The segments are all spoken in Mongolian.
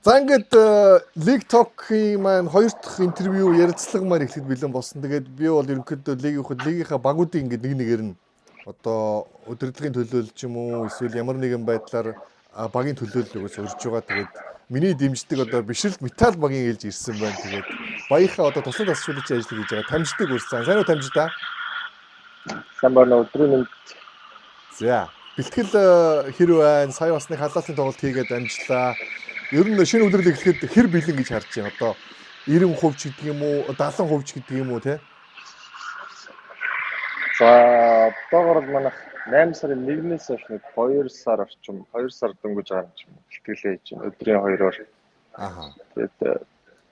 За, ингээд League Talk-ийн маань хоёр дахь интервью, ярилцлага маань эхлэхэд бэлэн болсон. Тэгээд би бол ерөнхийдөө лигийнхаа багуудыг ингээд нэг нэгээр нь одоо удирдлагын төлөөлөл ч юм уу, эсвэл ямар нэгэн байдлаар багийн төлөөлөл өгөөс урьж байгаа. Тэгээд миний дэмждэг одоо Бишрэлт Металл багийн ээлж ирсэн байна. Тэгээд багийнхаа одоо туслан тасчлуулагчийн ажлыг хийж байгаа Тамждаг урьсан. Сайн уу, Тамждаа? Сайн байна, өдрийн мэнд. За, бэлтгэл хэр байна? Сая бас нэг халаалтын тоглолт хийгээд амжлаа. Ер нь шинэ улирал эхлэхэд хэр бэлэн гэж харж байна? Одоо 90% ч гэдэг юм уу, 70% ч гэдэг юм уу, те? За, одоогор бол манайх 8 сарын 1-ээс хойш нэг 2 сар орчим, 2 сар дөнгөж байгаа юм чинь бэлтгэлээ хийж байна. Өдрийн 2-оор. Тэгээд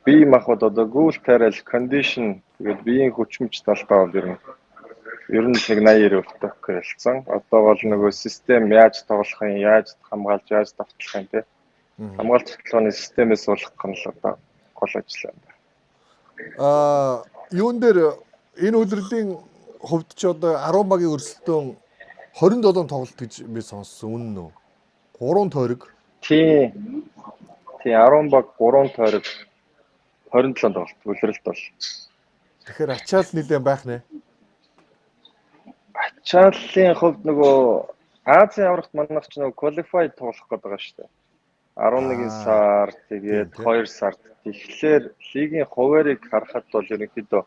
бие махбод, одоо гүйл тариал, condition, тэгээд биеийн хүчмж талдаа бол ер нь нэг 80 90% окей болсон. Одоо бол нөгөө систем яаж тоглох юм, яаж хамгаалж, яаж давтлах юм, те. Хамгаалт тоглооны системээс суулгах нь л одоо гол ажил байна. Юун дээр, энэ улирлын хувьд ч одоо 10 багийн өрсөлдөөн 27 тоглолт гэж би сонссон. Үнэн үү? 3 тойрог. Тийм. Тийм, 10 баг, 3 тойрог, 27 тоглолт улиралд бол. Тэгэхээр ачаал нэлээд байх нэ. Ачааллын хувьд нөгөө Азийн аврагт манайх ч нөгөө qualify тоглох гээд байгаа шүү дээ. 11 сар, тэгээд 2 сард. Тэгэхээр лигийн хуваарийг харахад бол ерөнхийдөө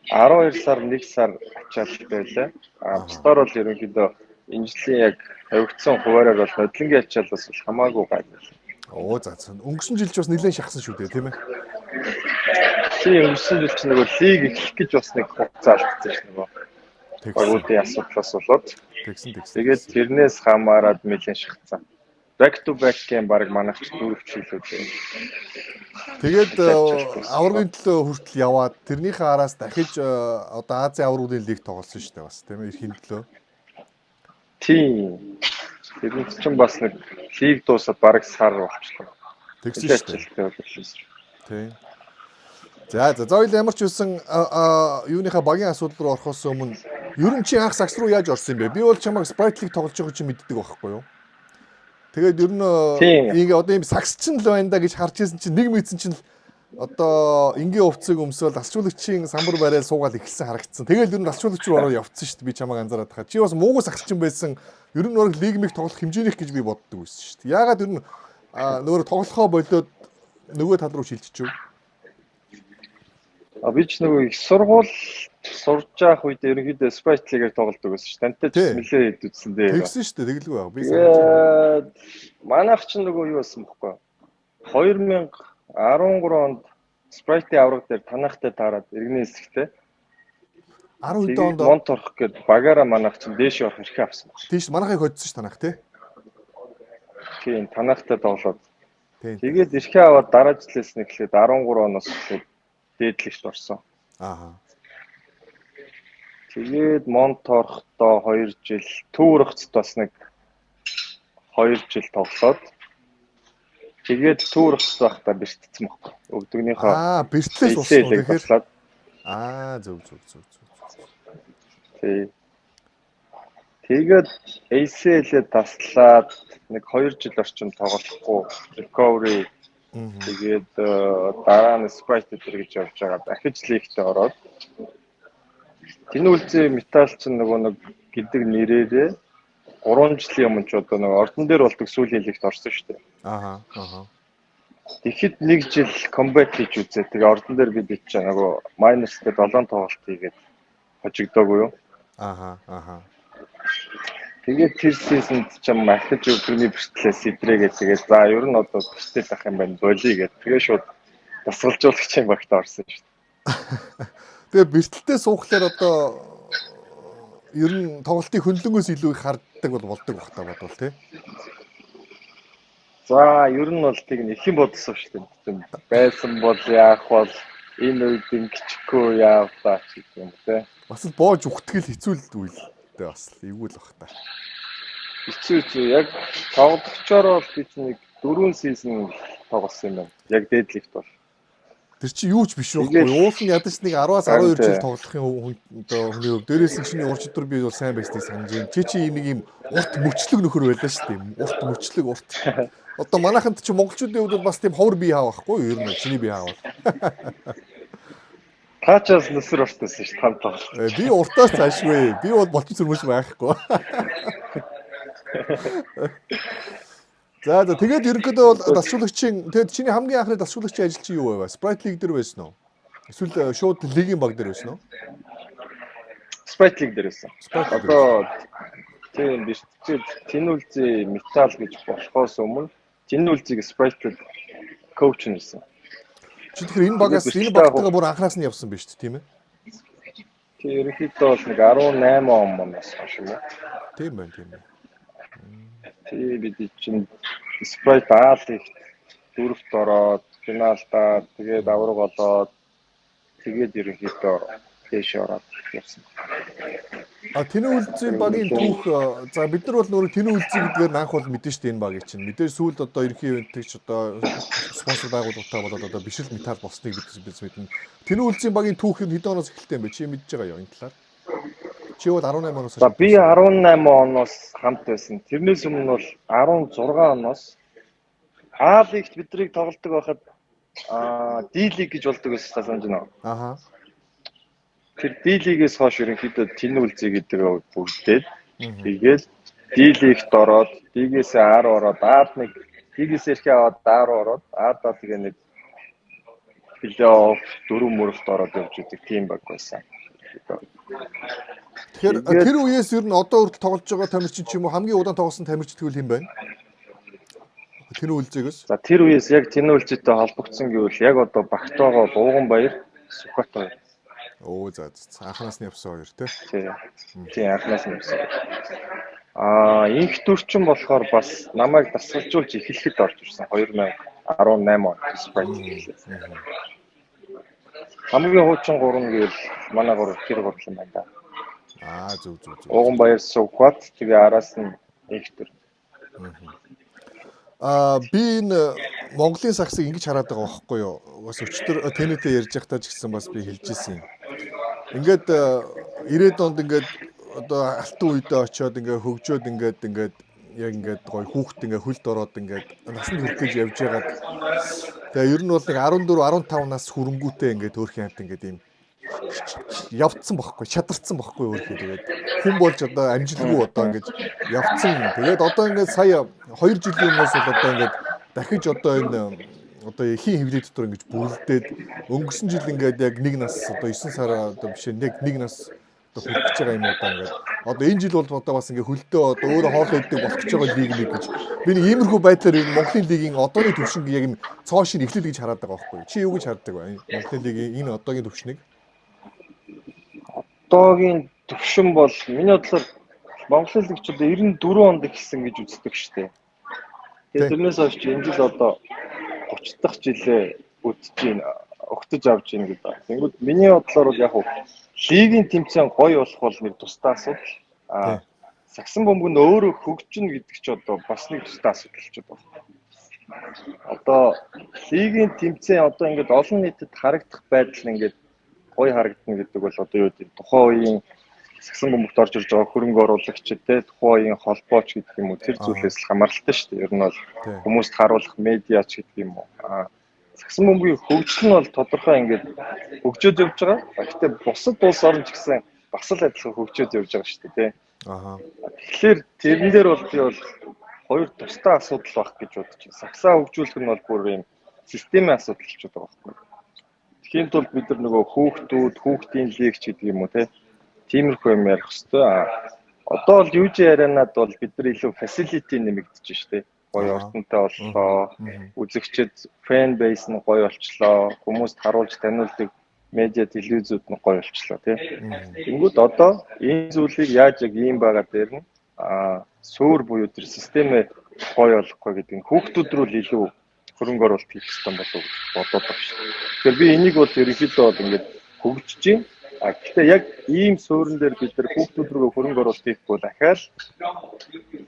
12 сар, 1 сар ачаалалтай байлаа. А бусдаар бол ерөнхийдөө энэ жилийн яг тавигдсан хуваараар бол нодлонгийн ачааллаас бол хамаагүй гайгүй. Оо, за. Өнгөрсөн жил ч бас нэлээд шахсан шүү дээ, тийм ээ. Тийм, өнгөрсөн жил ч нөгөө лиг эхлэх гэж бас нэг хугацаа алдсан ш нөгөө. Багуудын асуудлаас болоод. Тэгсэн, тэгсэн. Тэгээд тэрнээс хамаарад нэлээд шахацсан. Back to back game баг манайх ч дөрөв ч илүү дээ. Тэгээд аваргын төлөө хүртэл яваад, тэрнийхээ араас дахиж одоо Азийн аваргуудын лиг тоглосон шүү дээ бас, тийм ээ, эрхийн төлөө. Тийм. Тэрнээс чинь бас нэг лиг дуусаад бараг сар болчихлоо. Тэгсэн шүү дээ. Тийм. За, за, хоёул ямар ч үсэн юуныхаа багийн асуудал руу орохоос өмнө ер нь чи анх сагс руу яаж орсон юм бэ? Би бол чамайг Sprite League тоглож байгаа чинь мэддэг байхгүй юу? Тэгээд ер нь ингээ одоо ийм сагсчин л байна да гэж харж ирсэн чинь нэг мэдсэн чинь одоо энгийн хувцсыг өмсөөл, асчуулагчийн самбар барайл суугаад эхэлсэн харагдсан. Тэгэл ер нь асчуулагч руу ороод явцсан шүү дээ, би чамайг анзаараад хаа. Чи бас муугүй сагсчин байсан. Ер нь бараг лиг миг тоглох хэмжээнийх гэж би боддог байсан шүү дээ. Яагаад ер нь нөгөө тоглохоо болоод нөгөө тал руу шилжчихв? А би ч нөгөө их сургууль сурж явах үед ерөнхийдөө Sprite League-ээр тоглодог байсан шүү. Тантай ч нэлээд хэд үзсэн дээ. Тэгсэн шүү дээ. Тэгэлгүй баг. Би санаж. Манайх ч нөгөө юу байсан бохоггүй. 2013 онд Sprite-ийн авраг дээр танахтай таарад иргэний хэсэгтээ. 10 хэдэн онд Монт орох гээд багаараа манайх чинь дээш явах эрхээ авсан баг. Тийш, манайхыг хоцсон ш танах, тий. Тийм, танахтай тоглоод. Тэгээд эрхээ аваад дараа жилээс нь эхлээд 13 оноос эхлээд дээдлэгт орсон. Тэгээд Монт орохдоо 2 жил, Төв Өргөцөд бас нэг 2 жил тоглоод, тэгээд Төв Өргөцөд байхдаа бэртцсэн байхгүй. Өвдөгнийхөө Аа, бэртлээс болсон уу, тэгэхээр. Аа, зөв, зөв, зөв, зөв. Тий. Тэгээд ACL-ээ таслаад нэг 2 жил орчим тоглохгүй, recovery. Тэгээд дараа нь Sprite дээр гэж явж байгаа. Дахиж лигт ороод Тэнүүлзээ Металл чинь нөгөө нэг гэдэг нэрээрээ 3 жилийн өмнө ч одоо нөгөө ордон дээр болдог сүүлийн лигт орсон шүү дээ. Ааха ааха. Тэгэхэд нэг жил comeback хийж үзээ. Тэгээ ордон дээр бид чинь нөгөө minors дээр 7 тоглолт хийгээд хожигдоогүй юу? Ааха ааха. Тэгээд тэр season д ч юм ахиж өвдөгний бэртлээс идрээгээ, тэгээд за, ер нь одоо бэртэл ах юм байна, болиё гэд, тэгээ шууд дасгалжуулагчийн багт орсон шүү дээ. Тэгээ бэртэлтэй суухлаар одоо ер нь тоглолтын хөндлөнгөөс илүү их харддаг бол болдог бах та бодвол, тий. За, ер нь бол тэг нэг юм бодсон шүү дээ. Байсан бол яах бол, энэ үед ингэчихгүй яавлаа ч гэх юм те. Бас л боож үхтгэл хэцүү л үйл дээ, бас л эвгүй л бах та. Хэцүү, хэцүү. Яг тоглогчоор бол би ч нэг дөрвөн season тоглосон юм байна. Яг дээдлэгт бол. Тэр чи юу ч биш байхгүй. Уул нь ядаж нэг 10-аас 12 жил тоглохын хүн одоо хүний өв. Дээрээс нь чиний ур чадвар би бол сайн байсныг санаж байна. Чи ийм нэг юм урт мөчлөг нөхөр байлаа шүү дээ. Урт мөчлөг урт. Одоо манайханд чи монголчуудын хувьд бол бас тийм ховор бие хаа байхгүй юу? Ер нь чиний бие хаа бол. Та ч бас нүсэр урт байсан шүү там тоглох. Би уртаас цаашгүй. Би бол болчин цөрмөж байхгүй. За тэгээд ерөнхийдөө бол дасгалжуулагчийн тэгээд чиний хамгийн анхны дасгалжуулагчийн ажил чи юу байв? Sprite League дээр байсан уу? Эсвэл шууд лигийн баг дээр байсан уу? Sprite League дээр байсан. Одоо тийм биш. Тэнүүлзий Метал гэж болохоос өмнө Тэнүүлзийг Sprite League коуч байсан. Чи тэгэхээр энэ багаас энэ багтайгаа бүр анханаас нь явсан биз дээ, тийм ээ? Тийм, ерөнхийдөө бол нэг 18 он моноос хойш юм уу? Тийм байна, тийм байна. Тийм, бид чинь Sprite A лигт дөрөвт ороод, финалдаа тэгээд авраг болоод тэгээд ерөнхийдөө дээш ороод явсан. А Тэнүүлзийн багийн түүх, за бид нар бол нөгөө Тэнүүлзий гэдгээр анх бол мэдэн шүү дээ энэ багийг чинь. Мэдээж сүүлд одоо ерөнхий ивентэгч одоо спонсор байгууллагатай болоод одоо бишрэл металл болсныг бид мэднэ. Тэнүүлзийн багийн түүх нь хэдэн оноос эхэлтэй юм бэ? Чи мэдж байгаа юу энэ талаар? Чи бол 18 оноос хойш. Би 18 оноос хамт байсан. Тэрнээс өмнө бол 16 оноос А лигт бидрийг тоглодог байхад D лиг гэж болдог байсан санаж байна уу? Аха. Тэр D лигээс хойш ерөнхийдөө Тэнүүлзий гэдэг бүрдээд тэгээд D лигт ороод D-гээс R ороод A-д нэг D-гээс эрхээ аваад R ороод A-даа тэгээ нэг плей-офф дөрөв мөрөлт ороод явж идэг тийм баг байсан. Тэгэхээр тэр үеэс ер нь одоо хүртэл тоглож байгаа тамирчин ч юм уу хамгийн удаан тоглосон тамирч тэгвэл хэн байна? Тэнүүлзийгээс. За тэр үеэс яг Тэнүүлзийтэй холбогдсон гэвэл яг одоо багт байгаа Бууганбаяр, Сүхбат хоёр. Өө за анханаас нь явсан хоёр тий. Тийм, анханаас нь явсан. Инх дүрчин болохоор бас намайг дасгалжуулж эхлэхэд орж ирсэн 2018 он Sprite эхлэв. Хамгийн хуучин гурван гэвэл манай гурав тэр гурван юм байна да. Зөв. Ууганбаяр, Сүхбат тэгээ араас нь инх дүр. Би энэ Монголын сагсыг ингэж хараад байгаа байхгүй юу? Бас өчтөр тэнэтэй ярьж байхдаа ч гэсэн бас би хэлж ирсэн юм. Ингээд 90-ад онд ингээд одоо алтан үедээ очиод ингээд хөгжөөд ингээд яг ингээд гоё хүүхэд ингээд хөлд ороод ингээд насанд хүрэх гэж явж байгаад тэгээ ер нь бол нэг 14 15 нас хүрэнгүүтээ ингээд хөөрхөн хамт ингээд ийм явцсан бохгүй, чадарцсан бохгүй өөрхий тэгээд хүн болж одоо амжилтгүй одоо ингэж явцсан. Тэгээд одоо ингээд сая 2 жилийн өмнөөс бол одоо ингээд дахиж одоо энэ одоо эхийн хэвлэл дотор ингэж бүрлдээд өнгөрсөн жил ингээд яг нэг нас одоо 9 сар одоо биш нэг нас одоо хүрэх гэж байгаа юм уу да ингээд одоо энэ жил бол одоо бас ингээд хөлдөө одоо өөрөө хоол иддэг болох гэж байгаа лиг нэг гэж би нэг иймэрхүү байдлаар энэ Монголын лигийн одооны түвшинг яг юм цоо шин эхлэл гэж хараад байгаа байхгүй. Чи юу гэж харддаг вэ? Монголын лигийн энэ одоогийн түвшнийг? Одоогийн түвшин бол миний бодлоор Монголын лиг ч одоо 94 онд эхэлсэн гэж үздэг шүү дээ. Тэгээд тэрнээс хойш энэ жил одоо 30 дахь жилээ үдэж байна, өгтөж авч байна гэдэг. Тэнгүүд миний бодлоор бол яг лигийн тэмцээн гоё болох бол нэг тусдаа асуудал. Сагсан бөмбөг нь өөрөө хөгжинэ гэдэг чи одоо бас нэг тусдаа асуудал болчиход байна. Одоо лигийн тэмцээн одоо ингээд олон нийтэд харагдах байдал ингээд гоё харагдана гэдэг бол одоо юу гэдэг тухайн үеийн сагсан бөмбөгт орж ирж байгаа хөрөнгө оруулагч те тухайн үеийн холбооч гэдэг юм уу тэр зүйлээс л хамааралтай шүү дээ. Ер нь бол хүмүүст харуулах медиач гэдэг юм уу. Сагсан бөмбөгийн хөгжил нь бол тодорхой ингээд хөгжөөд явж байгаа. Гэхдээ бусад улс орн ч гэсэн бас л адилхан хөгжөөд явж байгаа шүү дээ те. Тэгэхээр тэрэн дээр бол би бол хоёр тусдаа асуудал байх гэж бодож байна. Сагсаа хөгжүүлэх нь бол бүр юм системийн асуудал болчиход байгаа байхгүй. Тэгэхийн тулд бид нар нөгөө хүүхдүүд, хүүхдийн лиг ч гэдэг юм уу те. Тиймэрхүү юм ярих хэвээр. Одоо бол UJ аренад бол бид нар илүү facility нэмэгдэж штэ. Гоё ортонтой боллоо. Үзэгчид fan base нь гоё болчлоо. Хүмүүст харуулж таниулдаг медиа телевизүүд нь гоё болчлоо тий. Тэнгүүд одоо энэ зүйлийг яаж яг ийм байгаа дээр нь суур буюу тэр системээ гоё болохгүй гэдэг нь хүүхдүүд рүү л илүү хөрөнгө оруулалт хийх хэрэгтэй болов уу гэж бодоод байгаа шүү дээ. Тэгэхээр би энийг бол ерөнхийдөө бол ингээд хөгжиж байна. Гэхдээ яг ийм суурин дээр бид нар хүүхдүүд рүү хөрөнгө оруулалт хийхгүй бол ахаал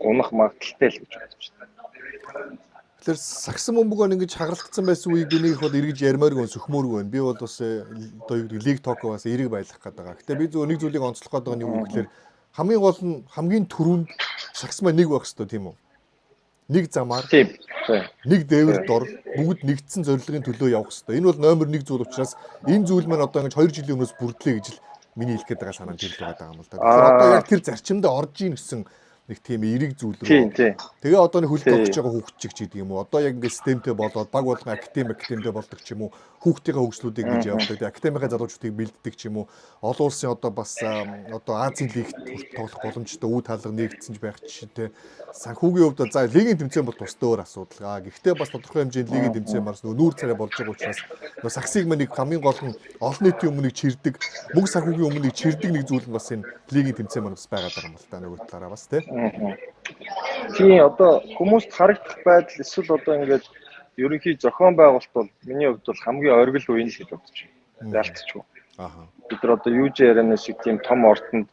унах магадлалтай л гэж бодож байна. Тэгэхээр сагсан бөмбөгөө ингэж хагаралтсан байсан үеийг би нэг их бол эргэж ярмааргүй сөхмөөргүй байна. Би бол бас одоо юу гэдэг лиг ток бас эрэг байлгах гээд байгаа. Гэтэ би зөвхөн нэг зүйлийг онцлох гээд байгаа нь юу гэхээр хамгийн гол нь хамгийн түрүүнд сагс маань нэг байх хэрэгтэй, тийм үү? Нэг замаар, нэг дээвэр дор бүгд нэгдсэн зорилгын төлөө явах хэрэгтэй. Энэ бол номер 1 зүйл учраас энэ зүйл маань одоо ингэж 2 жилийн өмнөөс бүрдлээ гэж л миний хэлэх гээд байгаа санаа тэр л байгаа юм л да. Тэгэхээр одоо яг тэр зарчимдаа орж ийн гэсэн нэг тийм эерэг зүйл рүү. Тэгээ одоо нэг хөлд орж байгаа хүүхд чиг ч гэдэг юм уу. Одоо яг ингээд системтэй болоод баг болгон академиктэй болдог ч юм уу. Хүүхдийнхээ хөгжлүүдийг гэж явуулдаг. Тэгээ академикийн залуучуудыг бэлддэг ч юм уу. Олон улсын одоо бас одоо Азийн лигт тоглох боломжтой үе таалга нэгдсэн ч байх жишээтэй. Санхүүгийн хувьд за лигийн тэмцээн бол тусдаа өөр асуудал. Гэхдээ бас тодорхой хэмжээнд лигийн тэмцээн марс нөгөө нүүр царай болж байгаа учраас нөгөө саксыг мань нэг хамгийн гол нь олон нийтийн өмнө нэг чирдэг, мөнгө санхүүгийн өмнө нэг чирдэг нэг зүйл нь бас энэ лигийн тэмцээн маань бас байгаад байгаа юм л та нөгөө талаараа бас тий. Тийм, одоо хүмүүст харагдах байдал эсвэл одоо ингээд ерөнхий зохион байгуулалт бол миний хувьд бол хамгийн оргил үеийн л гэж бодож байна. Ялцчихгүй. Бид нар одоо UJ арена шиг тийм том ордонд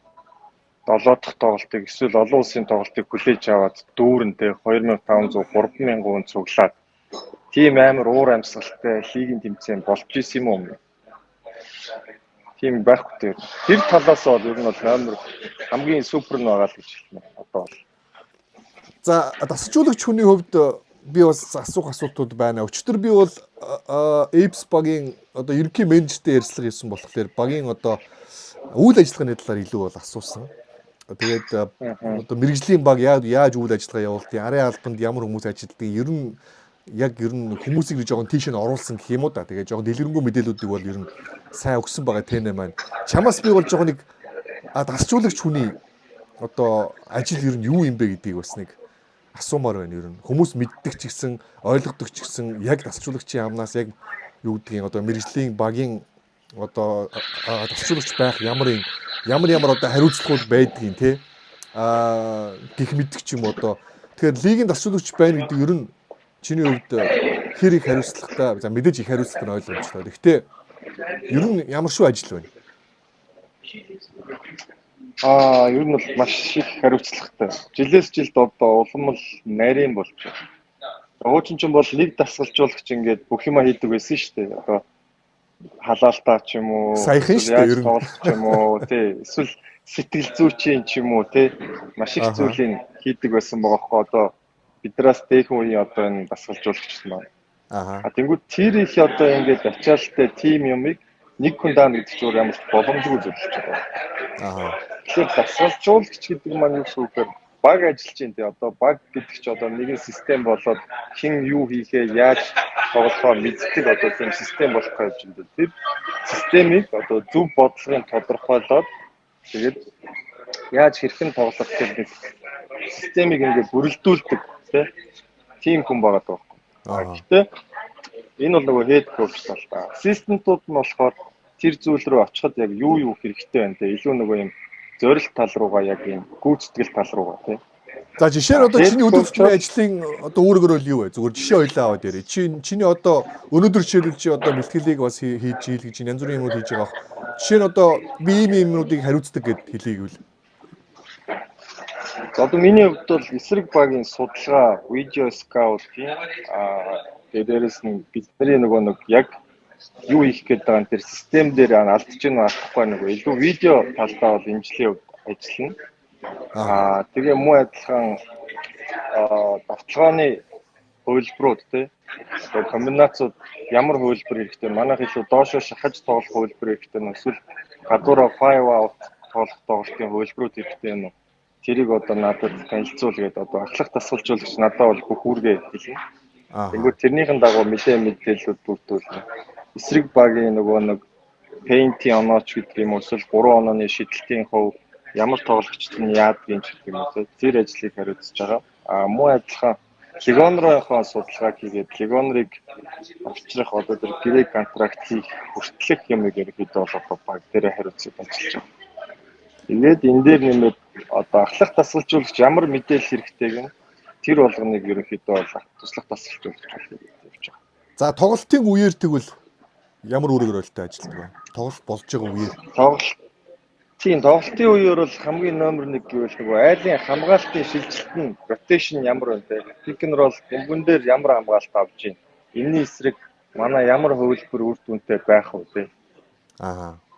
7 дахь тоглолтыг эсвэл олон улсын тоглолтыг хүлээж аваад дүүрэн тэ 2500 3000 хүн цуглаад тийм амар уур амьсгалтай лигийн тэмцээн болж исэн юм уу? Тийм байхгүй тэр. Тэр талаас бол ер нь бол номер хамгийн супер нь байгаа л гэж хэлнэ. Одоо бол. За, дасгалжуулагч хүний хувьд би бас асуух асуултууд байна. Өчигдөр би бол Apes багийн одоо ерөнхий менежертэй ярилцлага хийсэн болохоор багийн одоо үйл ажиллагааны талаар илүү бол асуусан. Тэгээд одоо мэргэжлийн баг яаж үйл ажиллагаа явуулдгийг, арын албанд ямар хүмүүс ажилладгийг, ер нь яг ер нь хүмүүсийг нэг жоохон тийш нь оруулсан гэх юм уу да. Тэгээ жоохон дэлгэрэнгүй мэдээллүүдийг бол ер нь сайн өгсөн байгаа тэнэ маань. Чамаас би бол жоохон нэг дасгалжуулагч хүний одоо ажил ер нь юу юм бэ гэдгийг бас нэг асуумаар байна ер нь. Хүмүүс мэддэг ч гэсэн, ойлгодог ч гэсэн яг дасгалжуулагчийн амнаас яг юу гэдгийг одоо мэргэжлийн багийн одоо дасгалжуулагч байх ямар юм ямар ямар одоо хариуцлагууд байдгийг те гих мэддэг ч юм уу одоо. Тэгэхээр лигийн дасгалжуулагч байна гэдэг ер нь чиний хувьд хэр их хариуцлагатай, за мэдээж их хариуцлага нь ойлгомжтой. Гэхдээ ер нь ямар шүү ажил байна? Ер нь бол маш их хариуцлагатай. Жилээс жилд одоо улам л нарийн болж байна. Хуучин ч бол нэг дасгалжуулагч ингээд бүх юма хийдэг байсан шүү дээ. Одоо халаалтаа ч юм уу, саяхан шүү дээ, ер нь тоглох ч юм уу, тий, эсвэл сэтгэл зүйчийн ч юм уу, тий, маш их зүйлийг хийдэг байсан байгаа хөөе. Одоо бидраас дээхэн үеийн одоо энэ дасгалжуулагч маань. Тэнгүүд тэр их одоо ингээд ачаалттай тим юмыг нэг хүн даана гэдэг чинь өөр ямар ч боломжгүй зүйл болж байгаа. Тэгэхээр дасгалжуулагч гэдэг маань юу гэсэн үг вэ? Баг ажиллаж байна тий. Одоо баг гэдэг чинь одоо нэгэн систем болоод хэн юу хийхээ, яаж тоглохоо мэддэг одоо тийм систем болох гэж байна. Тэр системийг одоо зөв бодлогын тодорхойлоод тэгээд яаж хэрхэн тоглох тэр нэг системийг ингээд бүрэлдүүлдэг тий. Тийм хүн байгаа даа. Гэхдээ энэ бол нөгөө head coach талдаа. Ассистентууд нь болохоор тэр зүйл рүү очиход яг юу юу хэрэгтэй байна те. Илүү нөгөө юм зорилт тал руугаа, яг юм гүйцэтгэл тал руугаа тий. За, жишээр одоо чиний өдөр тутмын ажлын одоо үүрэг рол юу вэ? Зүгээр жишээ ойлоо аваад яриа. Чиний одоо өнөөдөр жишээлбэл чи одоо бэлтгэлийг бас хийж хийл гэж янз бүрийн юмнууд хийж байгаа. Жишээ нь одоо би ийм юмнуудыг хариуцдаг гэд хэлээг үл. За, одоо миний хувьд бол эсрэг багийн судалгаа, видео скаут тийм тэгээ дээрэс нь бидний нөгөө нэг яг юу хийх гээд байгаа нь тэр систем дээр алдаж гин алдахгүй нөгөө илүү видео талдаа бол имжлийн хувьд ажиллана. Тэгээ муу адилхан давталгааны хувилбарууд тий, одоо комбинацууд ямар хувилбар хэрэгтэй, манайх илүү доошоо шахаж тоглох хувилбар хэрэгтэй нь эсвэл гадуураа 5 out тоглох тоглолтын хувилбарууд хэрэгтэй юм уу? Тэрийг одоо надад танилцуул гэдэг одоо ахлах дасгалжуулагч надад бол бүх үүргээ хэлнэ. Тэнгүүд тэрнийхэн дагуу мэдээллүүд бүрдүүлнэ. Эсрэг багийн нөгөө нэг paint-ийн онооч гэдэг юм уу эсвэл 3 онооны шидэлтийн хувь ямар тоглогчд нь яадгийг ч гэдэг юм уу тэр ажлыг хариуцж байгаа. Муу адилхан Легонрынхоо судалгааг хийгээд Легонрыг авчрах одоо тэр гэрээ контракт хийх хүртэлх юмыг ерөнхийдөө бол одоо баг дээр хариуцаад ажиллаж байгаа. Тэгээд энэ дээр нэмээд одоо ахлах дасгалжуулагч ямар мэдээлэл хэрэгтэйг нь тэр болгоныг ерөнхийдөө бол туслах дасгалжуулагч бол явж байгаа. За, тоглолтын үеэр тэгвэл ямар үүрэг ролтой ажилладаг вэ? Тоглолт болж байгаа үеэр. Тийм, тоглолтын үеэр бол хамгийн номер 1 гэвэл нөгөө айлын хамгаалтын шилжилт нь rotation ямар байна те. Pick and roll бөмбөн дээр ямар хамгаалт авч байна. Энэний эсрэг манай ямар хувилбар үр дүнтэй байх вэ те.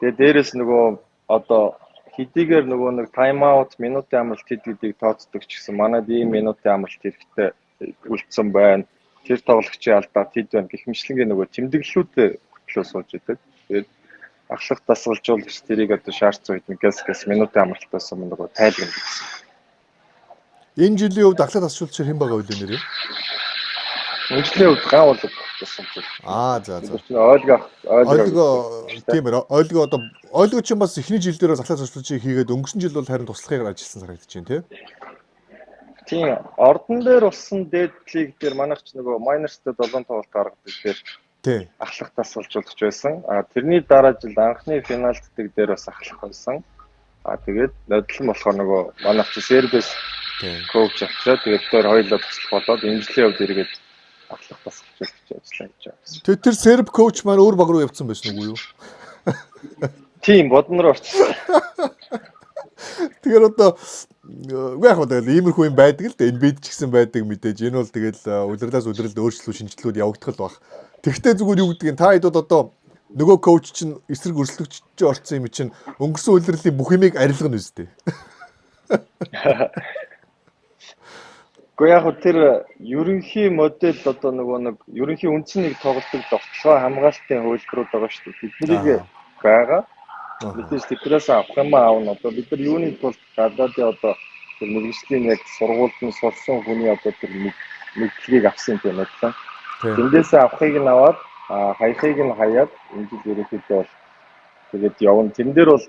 Тэгээ дээрэс нөгөө одоо хэдийгээр нөгөө нэг time out, минутын амралт хэд гэдгийг тооцдог ч гэсэн манайд ийм минутын амралт хэрэгтэй үлдсэн байна. Тэр тоглогчийн алдаа тэд байна гэх мэтлэнгийн нөгөө тэмдэглэлүүд хөтлөө сууж идэг. Тэгээд ахлах дасгалжуулагч тэрийг одоо шаардсан үед нэгээс гэс минутын амралтаас өмнө нөгөө тайлгна гэсэн. Энэ жилийн хувьд ахлах дасгалжуулагчаар хэн байгаа вэ нэрээ? Энэ жилийн хувьд ган улаг дасгалжуулагч. Аа, за. Тэр чинь ойлго ойлго тийм ээ, ойлго одоо ойлго чинь бас эхний жил дээр ахлах дасгалжуулагчийг хийгээд өнгөрсөн жил бол харин туслахыг ажилласан санагдаж байна тий. Тийм, ордон дээр болсон дээд лиг дээр манайх ч нөгөө minors-тэй 7 тоглолт гаргадаг дээр ахлах дасгалжуулагч байсан. А тэрний дараа жил анхны финалддаг дээр бас ахлах байсан. А тэгээд нодлон болохоор нөгөө манайх чи Сербээс коуч авчираа, тэгээд дээр хоёулаа туслах болоод энэ жилийн хувьд эргээд ахлах дасгалжуулагч ажиллаа гэж байна. Тэгээд тэр серб коуч маань өөр баг руу явцсан байсан уу юу? Тийм, бодон руу орчихсон. Тэгэхээр одоо үгүй яг тэгэл иймэрхүү юм байдаг л да. NBA ч гэсэн байдаг мэдээж. Энэ бол тэгэл улирлаас улиралд өөрчлөлт шинэчлэлүүд явагдах л баг. Тэгвэл зүгээр юу гэдгийг та хэд одоо нөгөө коуч чинь эсрэг өрсөлдөгч орсон юм чинь өнгөрсөн улирлын бүх юмыг арилгана үстэй. Гэхдээ яг хөө тэр ерөнхий модель одоо нөгөө нэг ерөнхий үндсэн нэг тоглолтог довтлогоо хамгаалтын хувилбарууд байгаа шүү дээ. Тэднийг байгаа. Мэдээж тэднээс авах юм аавна. Одоо бид нар юуны тулд гадаадын одоо тэр мэргэжлийн яг сургуульд нь сурсан хүний одоо тэр мэдлэгийг авсан юм байна л да. Тэндээсээ авахыг нь аваад, хаяхыг нь хаяад энэ жил ерөнхийдөө бол тэгээд явна. Тэн дээр бол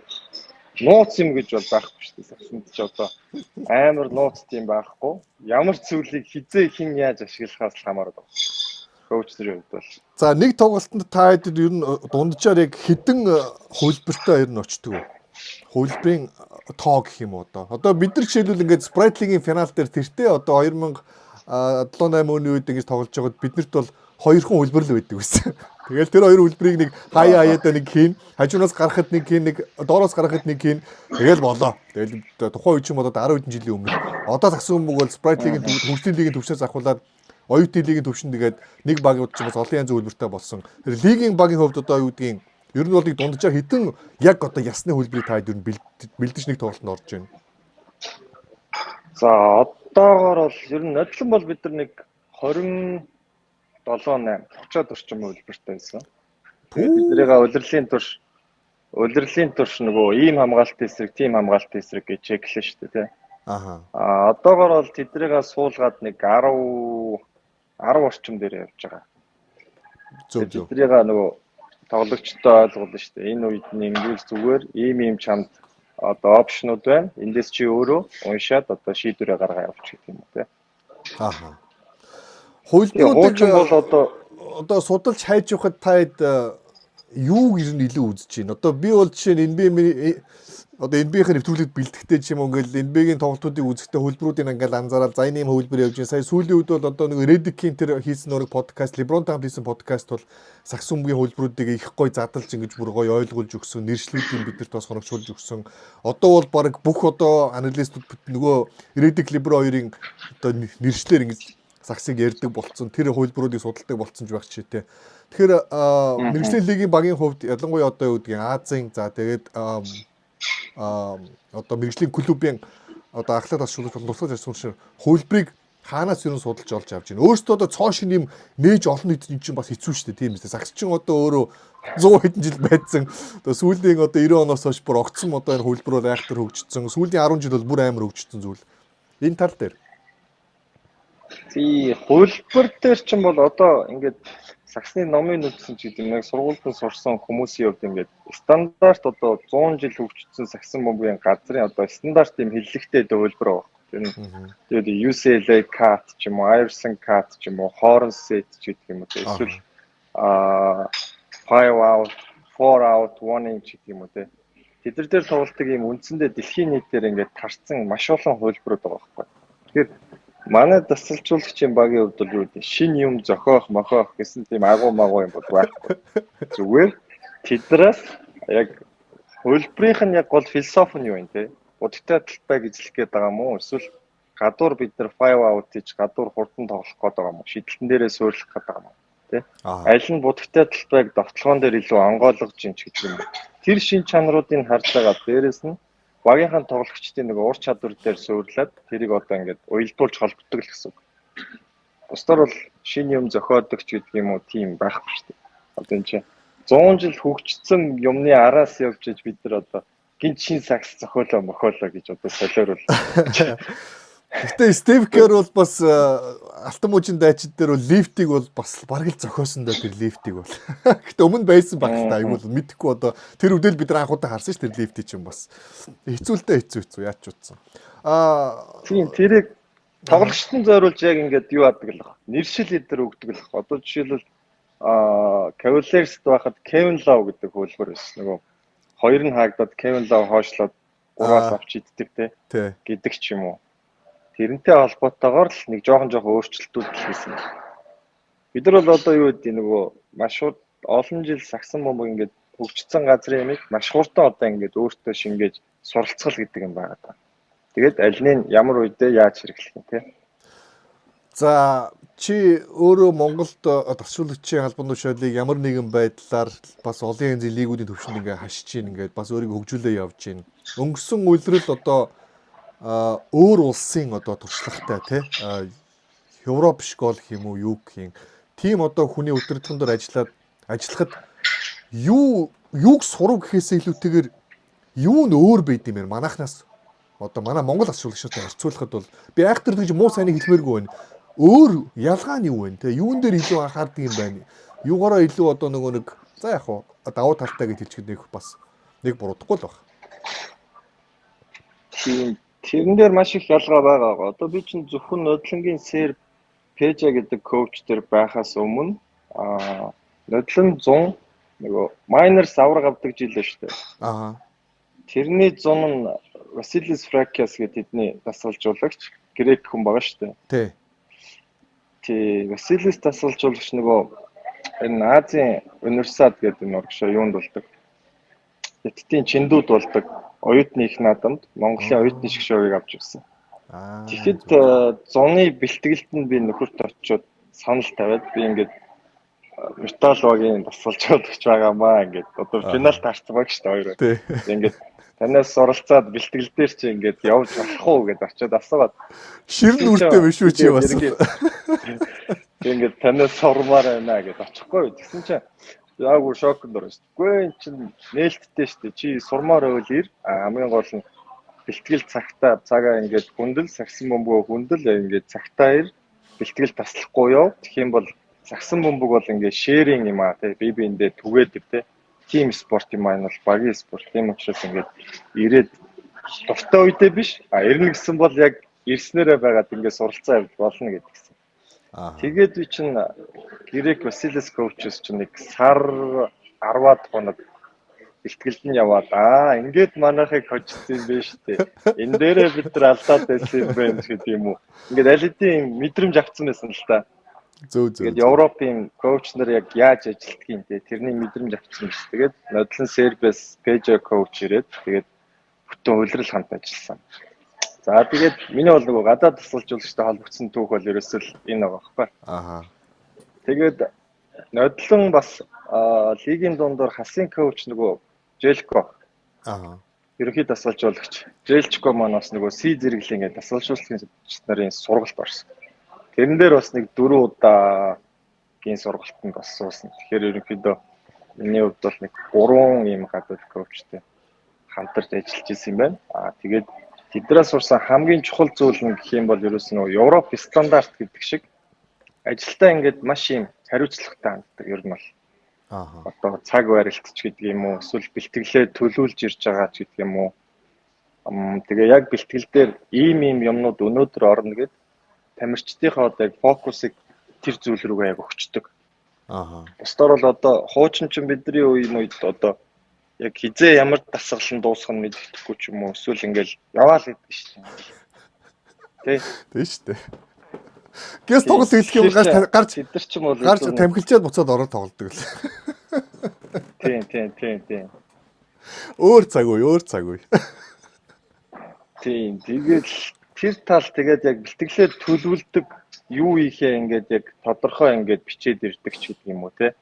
нууц юм гэж бол байхгүй шүү дээ. Сагсанд ч одоо амар нууц тийм байхгүй. Ямар зүйлийг хизээ хэн яаж ашиглахаас л хамаарат байна. Коуч нарын хувьд бол. За, нэг тоглолтод та хэд ер нь дунджаар яг хэдэн хувилбартай ер нь очдөг вэ? Хувилбарын тоо гэх юм уу одоо. Одоо бид нар жишээлбэл ингээд Sprite League-ийн финал дээр тэртээ одоо 2007 8 оны үед ингэж тоглож байгаад биднэрт бол хоёрхан хувилбар л байдаг байсан. Тэгэл тэр хоёр хувилбарыг нэг хаяа хаяадаа нэг хийн, хажуунаас гарахад нэг хийн, нэг доороос гарахад нэг хийн. Тэгэл болоо. Тэгэл тухайн үе чинь бодоод 10 хэдэн жилийн өмнө. Одоо сагсан бөмбөг бол Sprite League-ийн хөгжлийн лигийн төвшнөөс ахуулаад оюутны лигийн төвшөнд тэгээд нэг багууд ч бас олон янзын хувилбартай болсон. Тэр лигийн багийн хувьд одоо юу гэдгийг ер нь бол нэг дунджаар хэдэн яг одоо ясны хувилбарыг та ер нь бэлдэж нэг тоглолтод орж байна? За, одоогоор бол ер нь нодлон бол бид нар нэг 27 8 30-аад орчим хувилбартай байсан. Тэгээд биднийгээ улирлын турш нөгөө ийм хамгаалт эсрэг, тийм хамгаалт эсрэг гэж check лээ шүү дээ, тий. А одоогоор бол тэднийгээ суулгаад нэг 10 10 орчим дээр явж байгаа. Зөв зөв. Тэднийгээ нөгөө тоглогчтой ойлгуулна шүү дээ. Энэ үед нь ингэвэл зүгээр ийм ийм чамд одоо option ууд байна. Эндээс чи өөрөө уншаад одоо шийдвэрээ гаргаа явууч гэх юм уу те. Хувилбаруудыг Хуучин бол одоо одоо судалж хайж явахад та хэд юуг ер нь илүү үзэж байна? Одоо би бол жишээ нь NBA одоо NBA-ийн нэвтрүүлэгт бэлтгэхдээ ч юм уу ингээл NBA-гийн тоглолтуудыг үзэхдээ хувилбаруудыг ингээл анзаараад, за, энэ юм хувилбар явж байна. Сая сүүлийн үед бол одоо нэг Redick-ийн тэр хийсэн нэг подкаст, LeBron-тай хамт хийсэн подкаст бол сагсан бөмбөгийн хувилбаруудыг их гой задалж ингэж бүр гоё ойлгуулж өгсөн, нэршлүүдийг биднэрт бас хоногшуулж өгсөн. Одоо бол баг бүх одоо analyst ууд нөгөө Redick, LeBron хоёрын одоо нэршлэр ингэж сагсыг ярьдаг болцсон. Тэр хувилбаруудыг судалдаг болцсон ч байх жишээтэй. Тэгэхээр мэргэжлийн лигийн багийн хувьд ялангуяа одоо юу гэдгийг Азийн, за, тэгээд одоо мэргэжлийн клубын одоо ахлах дасгалжуулагч болон туслах дасгалжуулагч хувилбарыг хаанаас ер нь судалж олж авч байна? Өөрөөсөө одоо цоо шин юм нээж олон нийт чинь бас хэцүү шүү дээ, тийм үү? Сагс чинь одоо өөрөө 100 хэдэн жил байцсан. Одоо сүүлийн одоо 90 оноос хойш бүр огцсон одоо энэ хувилбар бол айхтар хөгжсөн. Сүүлийн 10 жил бол бүр амар хөгжсөн зүйл. Энэ тал дээр. Тий, хувилбар дээр чинь бол одоо ингээд сагсны номын нүдсэн ч гэдэг нэг сургуульд нь сурсан хүмүүсийн хувьд ингээд стандарт одоо 100 жил хөгжсөн сагсан бөмбөгийн газрын одоо стандарт юм хэллэгтэй хувилбар байгаа. Тэр нь тэгээд UCLA cut ч юм уу, Iverson cut ч юм уу, Horn set ч гэдэг юм уу. Эсвэл 5 out, 4 out, 1 inch гэдэг юм уу те. Тэд нар дээр тоглолтог ийм үндсэндээ дэлхийн нийтээр ингээд тарцсан маш олон хувилбарууд байгаа байхгүй. Тэгэхээр манай дасгалжуулагчийн багийн хувьд бол юу гэдэг шинэ юм зохиох, мохиох гэсэн тийм агуу магуу юм бол байхгүй. Зүгээр тэднээс яг Хувилбарынх нь яг гол философи нь юу юм те? Будагтай талбайг эзлэх гээд байгаа юм уу? Эсвэл гадуур бид нар 5 out хийж гадуур хурдан тоглох гээд байгаа юм уу? Шидэлтэн дээрээ суурлах гээд байгаа юм уу? Тэ? Аль нь будагтай талбайг довтлогоон дээр илүү онгойлгож юм ч гэдэг юм. Тэр шин чанаруудыг харж байгаа. Дээрээс нь багийнхаа тоглогчдын нэг ур чадвар дээр суурлаад тэрийг одоо ингээд уялдуулж холбогддог л гэсэн үг. Бусдаар бол шинэ юм зохиодог ч гэдэг юм уу тийм байхгүй шүү дээ. Одоо энэ чинь 100 жил хөгжсөн юмны араас явж иж бид нар одоо гинт шин сакс зохиолоо мохиолоо гэж одоо солиорол. Гэтэ Стив Кер бол бас алтан мужийн дайчид дээр бол лифтийг бол бас бараг л зохиосон даа тэр лифтийг бол. Гэтэ өмнө байсан баг л та айгүй бол мэдэхгүй одоо тэр үдэл бид нар анх удаа харсан ш тэр лифтийг чинь бас. Хэцүү л дээ хэцүү яач утсан. Тийм тэрийг тоглогчдод зориулж яг ингээд юу адаг л баг. Нэршил эдэр өгдөг л баг. Одоо жишээлбэл Cavaliers-д байхад Kevin Love гэдэг хөлбөр байсан. Нөгөө хоёр нь хаагдаад Kevin Love хойшлоод гураас авч иддэг те гэдэг ч юм уу. Тэрнтэй холбоотойгоор л нэг жоохон өөрчлөлтүүд л хийсэн. Бид нар бол одоо юу гэдэг нөгөө маш олон жил сагсан бөмбөг ингээд хөгжсөн газрын юмыг маш хурдан одоо ингээд өөртөө шингээж суралцгал гэдэг юм байгаа даа. Тэгээд аль нь ямар үедээ яаж хэрэглэх юм те. За чи өөрөө Монголд тасруулагчийн албан тушаалыг ямар нэгэн байдлаар бас олон янзын лигүүдийн түвшинд ингээ хашиж гин ингээд бас өөрийгөө хөгжүүлээ явж гин. Өнгөрсөн улирал одоо өөр улсын одоо туршлагатай тий Европ школ гэх юм уу юу гэх юм. Тийм одоо хүний удирдлагын дээр ажиллаад ажиллахад юуг сурав гэхээсээ илүүтэйгээр юу нь өөр байд юм бэ манайхнаас одоо манай Монгол асруулагчтай харьцуулахад бол би айхтар гэж муу сайныг хэлмээргүй байна. Өөр ялгаа нь юу вэ те? Юун дээр илүү анхаардаг юм байна? Юугаараа илүү одоо нөгөө нэг за яг хуу давуу талтай гэж хэлчихэд нэг бас нэг буруудахгүй л баг. Тийм тэрэн дээр маш их ялгаа байгаа. Одоо би чинь зөвхөн Нодлонгийн Серб Пежа гэдэг коуч дээр байхаас өмнө Нодлон 100 нөгөө Miners авраг авдаг жил шүү дээ. Аа. Тэрний зун нь Василис Фракиас гэдэг тэдний дасгалжуулагч грек хүн байгаа шүү дээ. Тий. Тий, Василис дасгалжуулагч нөгөө энэ Азийн универсад гэдэг энэ урагшаа юунд болдог. Хятадын Чиндүүд болдог оюутны их наадамд Монголын оюутны шгшөөгийг авч ирсэн. Тэгэхэд зуны бэлтгэлд нь би нөхөрт очиод санал тавиад би ингээд металл багийн дасгалжуулагч байгаамаа ингээд одоо финалд харсан баг шүү дээ хоёр. Ингээд танаас суралцаад бэлтгэл дээр чи ингээд явж болох уу гэдээ очиод асуугаад ширн үртэй биш үү чи бас. Тэг ингээд танаас сурмаар байна гэдээ очихгүй. Тэгсэн чинь яг үр шоконд орсон. Үгүй эн чинь нээлттэй шүү дээ. Чи сурмаар байвал ир. Хамгийн гол нь бэлтгэл цагтаа цагаа ингээд хүндэл сагсан бөмбөгөө хүндэл ингээд цагтаа ир бэлтгэл таслахгүй яв. Тэгэх юм бол сагсан бөмбөг бол ингээд шэринг юм аа тий би биэндээ түгээдэг тий тим спорт юм аа энэ бол багийн спорт. Тийм учраас ингээд ирээд дуртай үедээ биш а ирнэ гэсэн бол яг ирснээрээ байгаад ингээд суралцаа явж болно гэдгийгсэн. Тэгээд би чинь Грек Василис коучс чинь нэг сар 10-аад хоног бэлтгэлд нь яваад ингээд манайхыг хожсон юм байна шүү дээ. Энэ дээрээ бид нар алдаад байсан юм байна гэдэг юм уу. Ингээд аль хэдийн мэдрэмж авцсан байсан л та. Зөв зөв. Тэгээд Европын коуч нар яг яаж ажилтгийг те тэрний мэдрэмж авсан биш. Тэгээд Нодлон Сербиас Пежо коуч ирээд тэгээд бүтэн улирал хамт ажилласан. За тэгээд миний бол нөгөө гадаад тасалжуулагчтай холбогдсон түүх бол ерөөсөө л энэ байгаа байхгүй. Аа. Тэгээд Нодлон бас лигийн дундуур хасын коуч нөгөө Желко. Аа. Ерөнхий дасгалжуулагч Желчко маань бас нөгөө Си зэрэглэлийн ингээд дасгалжуулагч нарын сургалт орсон. Тэрэн дээр бас нэг 4 удаагийн сургалтанд бас суусан. Тэгэхээр ерөнхийдөө миний хувьд бол нэг 3 ийм гадаад коучтой хамтарч ажиллаж исэн юм байна. Тэгээд тэднээс сурсан хамгийн чухал зүйл нь гэх юм бол ерөөс нь Европ стандарт гэдэг шиг ажилдаа ингээд маш ийм хариуцлагатай ханддаг ер нь бол. Аа. Одоо цаг барилт ч гэдэг юм уу, эсвэл бэлтгэлээ төлөвлөж ирж байгаа ч гэдэг юм уу. Тэгээ яг бэлтгэл дээр ийм ийм юмнууд өнөөдөр орно гэд тамирчдынхаа одоо яг фокусыг тэр зүйл рүүгээ яг өгчдөг. Аа. Бусдаар бол одоо хуучин чинь бидний үеийн үед одоо яг хизээ ямар дасгал нь дуусах нь мэддэхгүй ч юм уу эсвэл ингээл яваал гэдэг шүү дээ. Тэ. Тийм шүү дээ. Гэс тоглолт эхлэх юм гарч тэд нар ч юм бол гарч тамхилчаад буцаад ороод тоглодог л. Тийм. Өөр цаг үе, өөр цаг үе. Тийм, тэгээд тэр тал тэгээд яг бэлтгэлээр төлөвлөдөг юу хийхээ ингээд яг тодорхой ингээд бичээд ирдэг ч гэдэг юм уу те.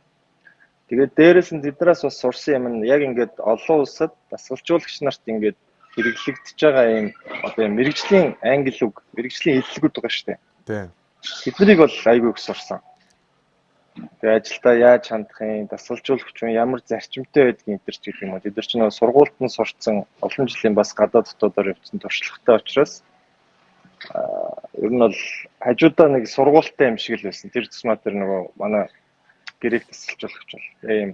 Тэгээд дээрэс нь тэднээс бас сурсан юм нь яг ингээд олон улсад дасгалжуулагч нарт ингээд хэрэглэгдэж байгаа юм одоо юм мэрэгжлийн англи үг, мэрэгжлийн хэллэгүүд байгаа шүү дээ. Тийм. Тэднийг бол айгүй их сурсан. Тэгээ ажилдаа яаж хандах юм, дасгалжуулагч хүн ямар зарчимтай байдгийг энэ төр ч гэх юм уу. Тэд нар ч нөө сургуульд нь сурцсан олон жилийн бас гадаад дотоодоор явцсан туршлагатай учраас ер нь бол хажуудаа нэг сургуультай юм шиг л байсан. Тэр тусмаа тэр нөгөө манай грек дасгалжуулагч бол ийм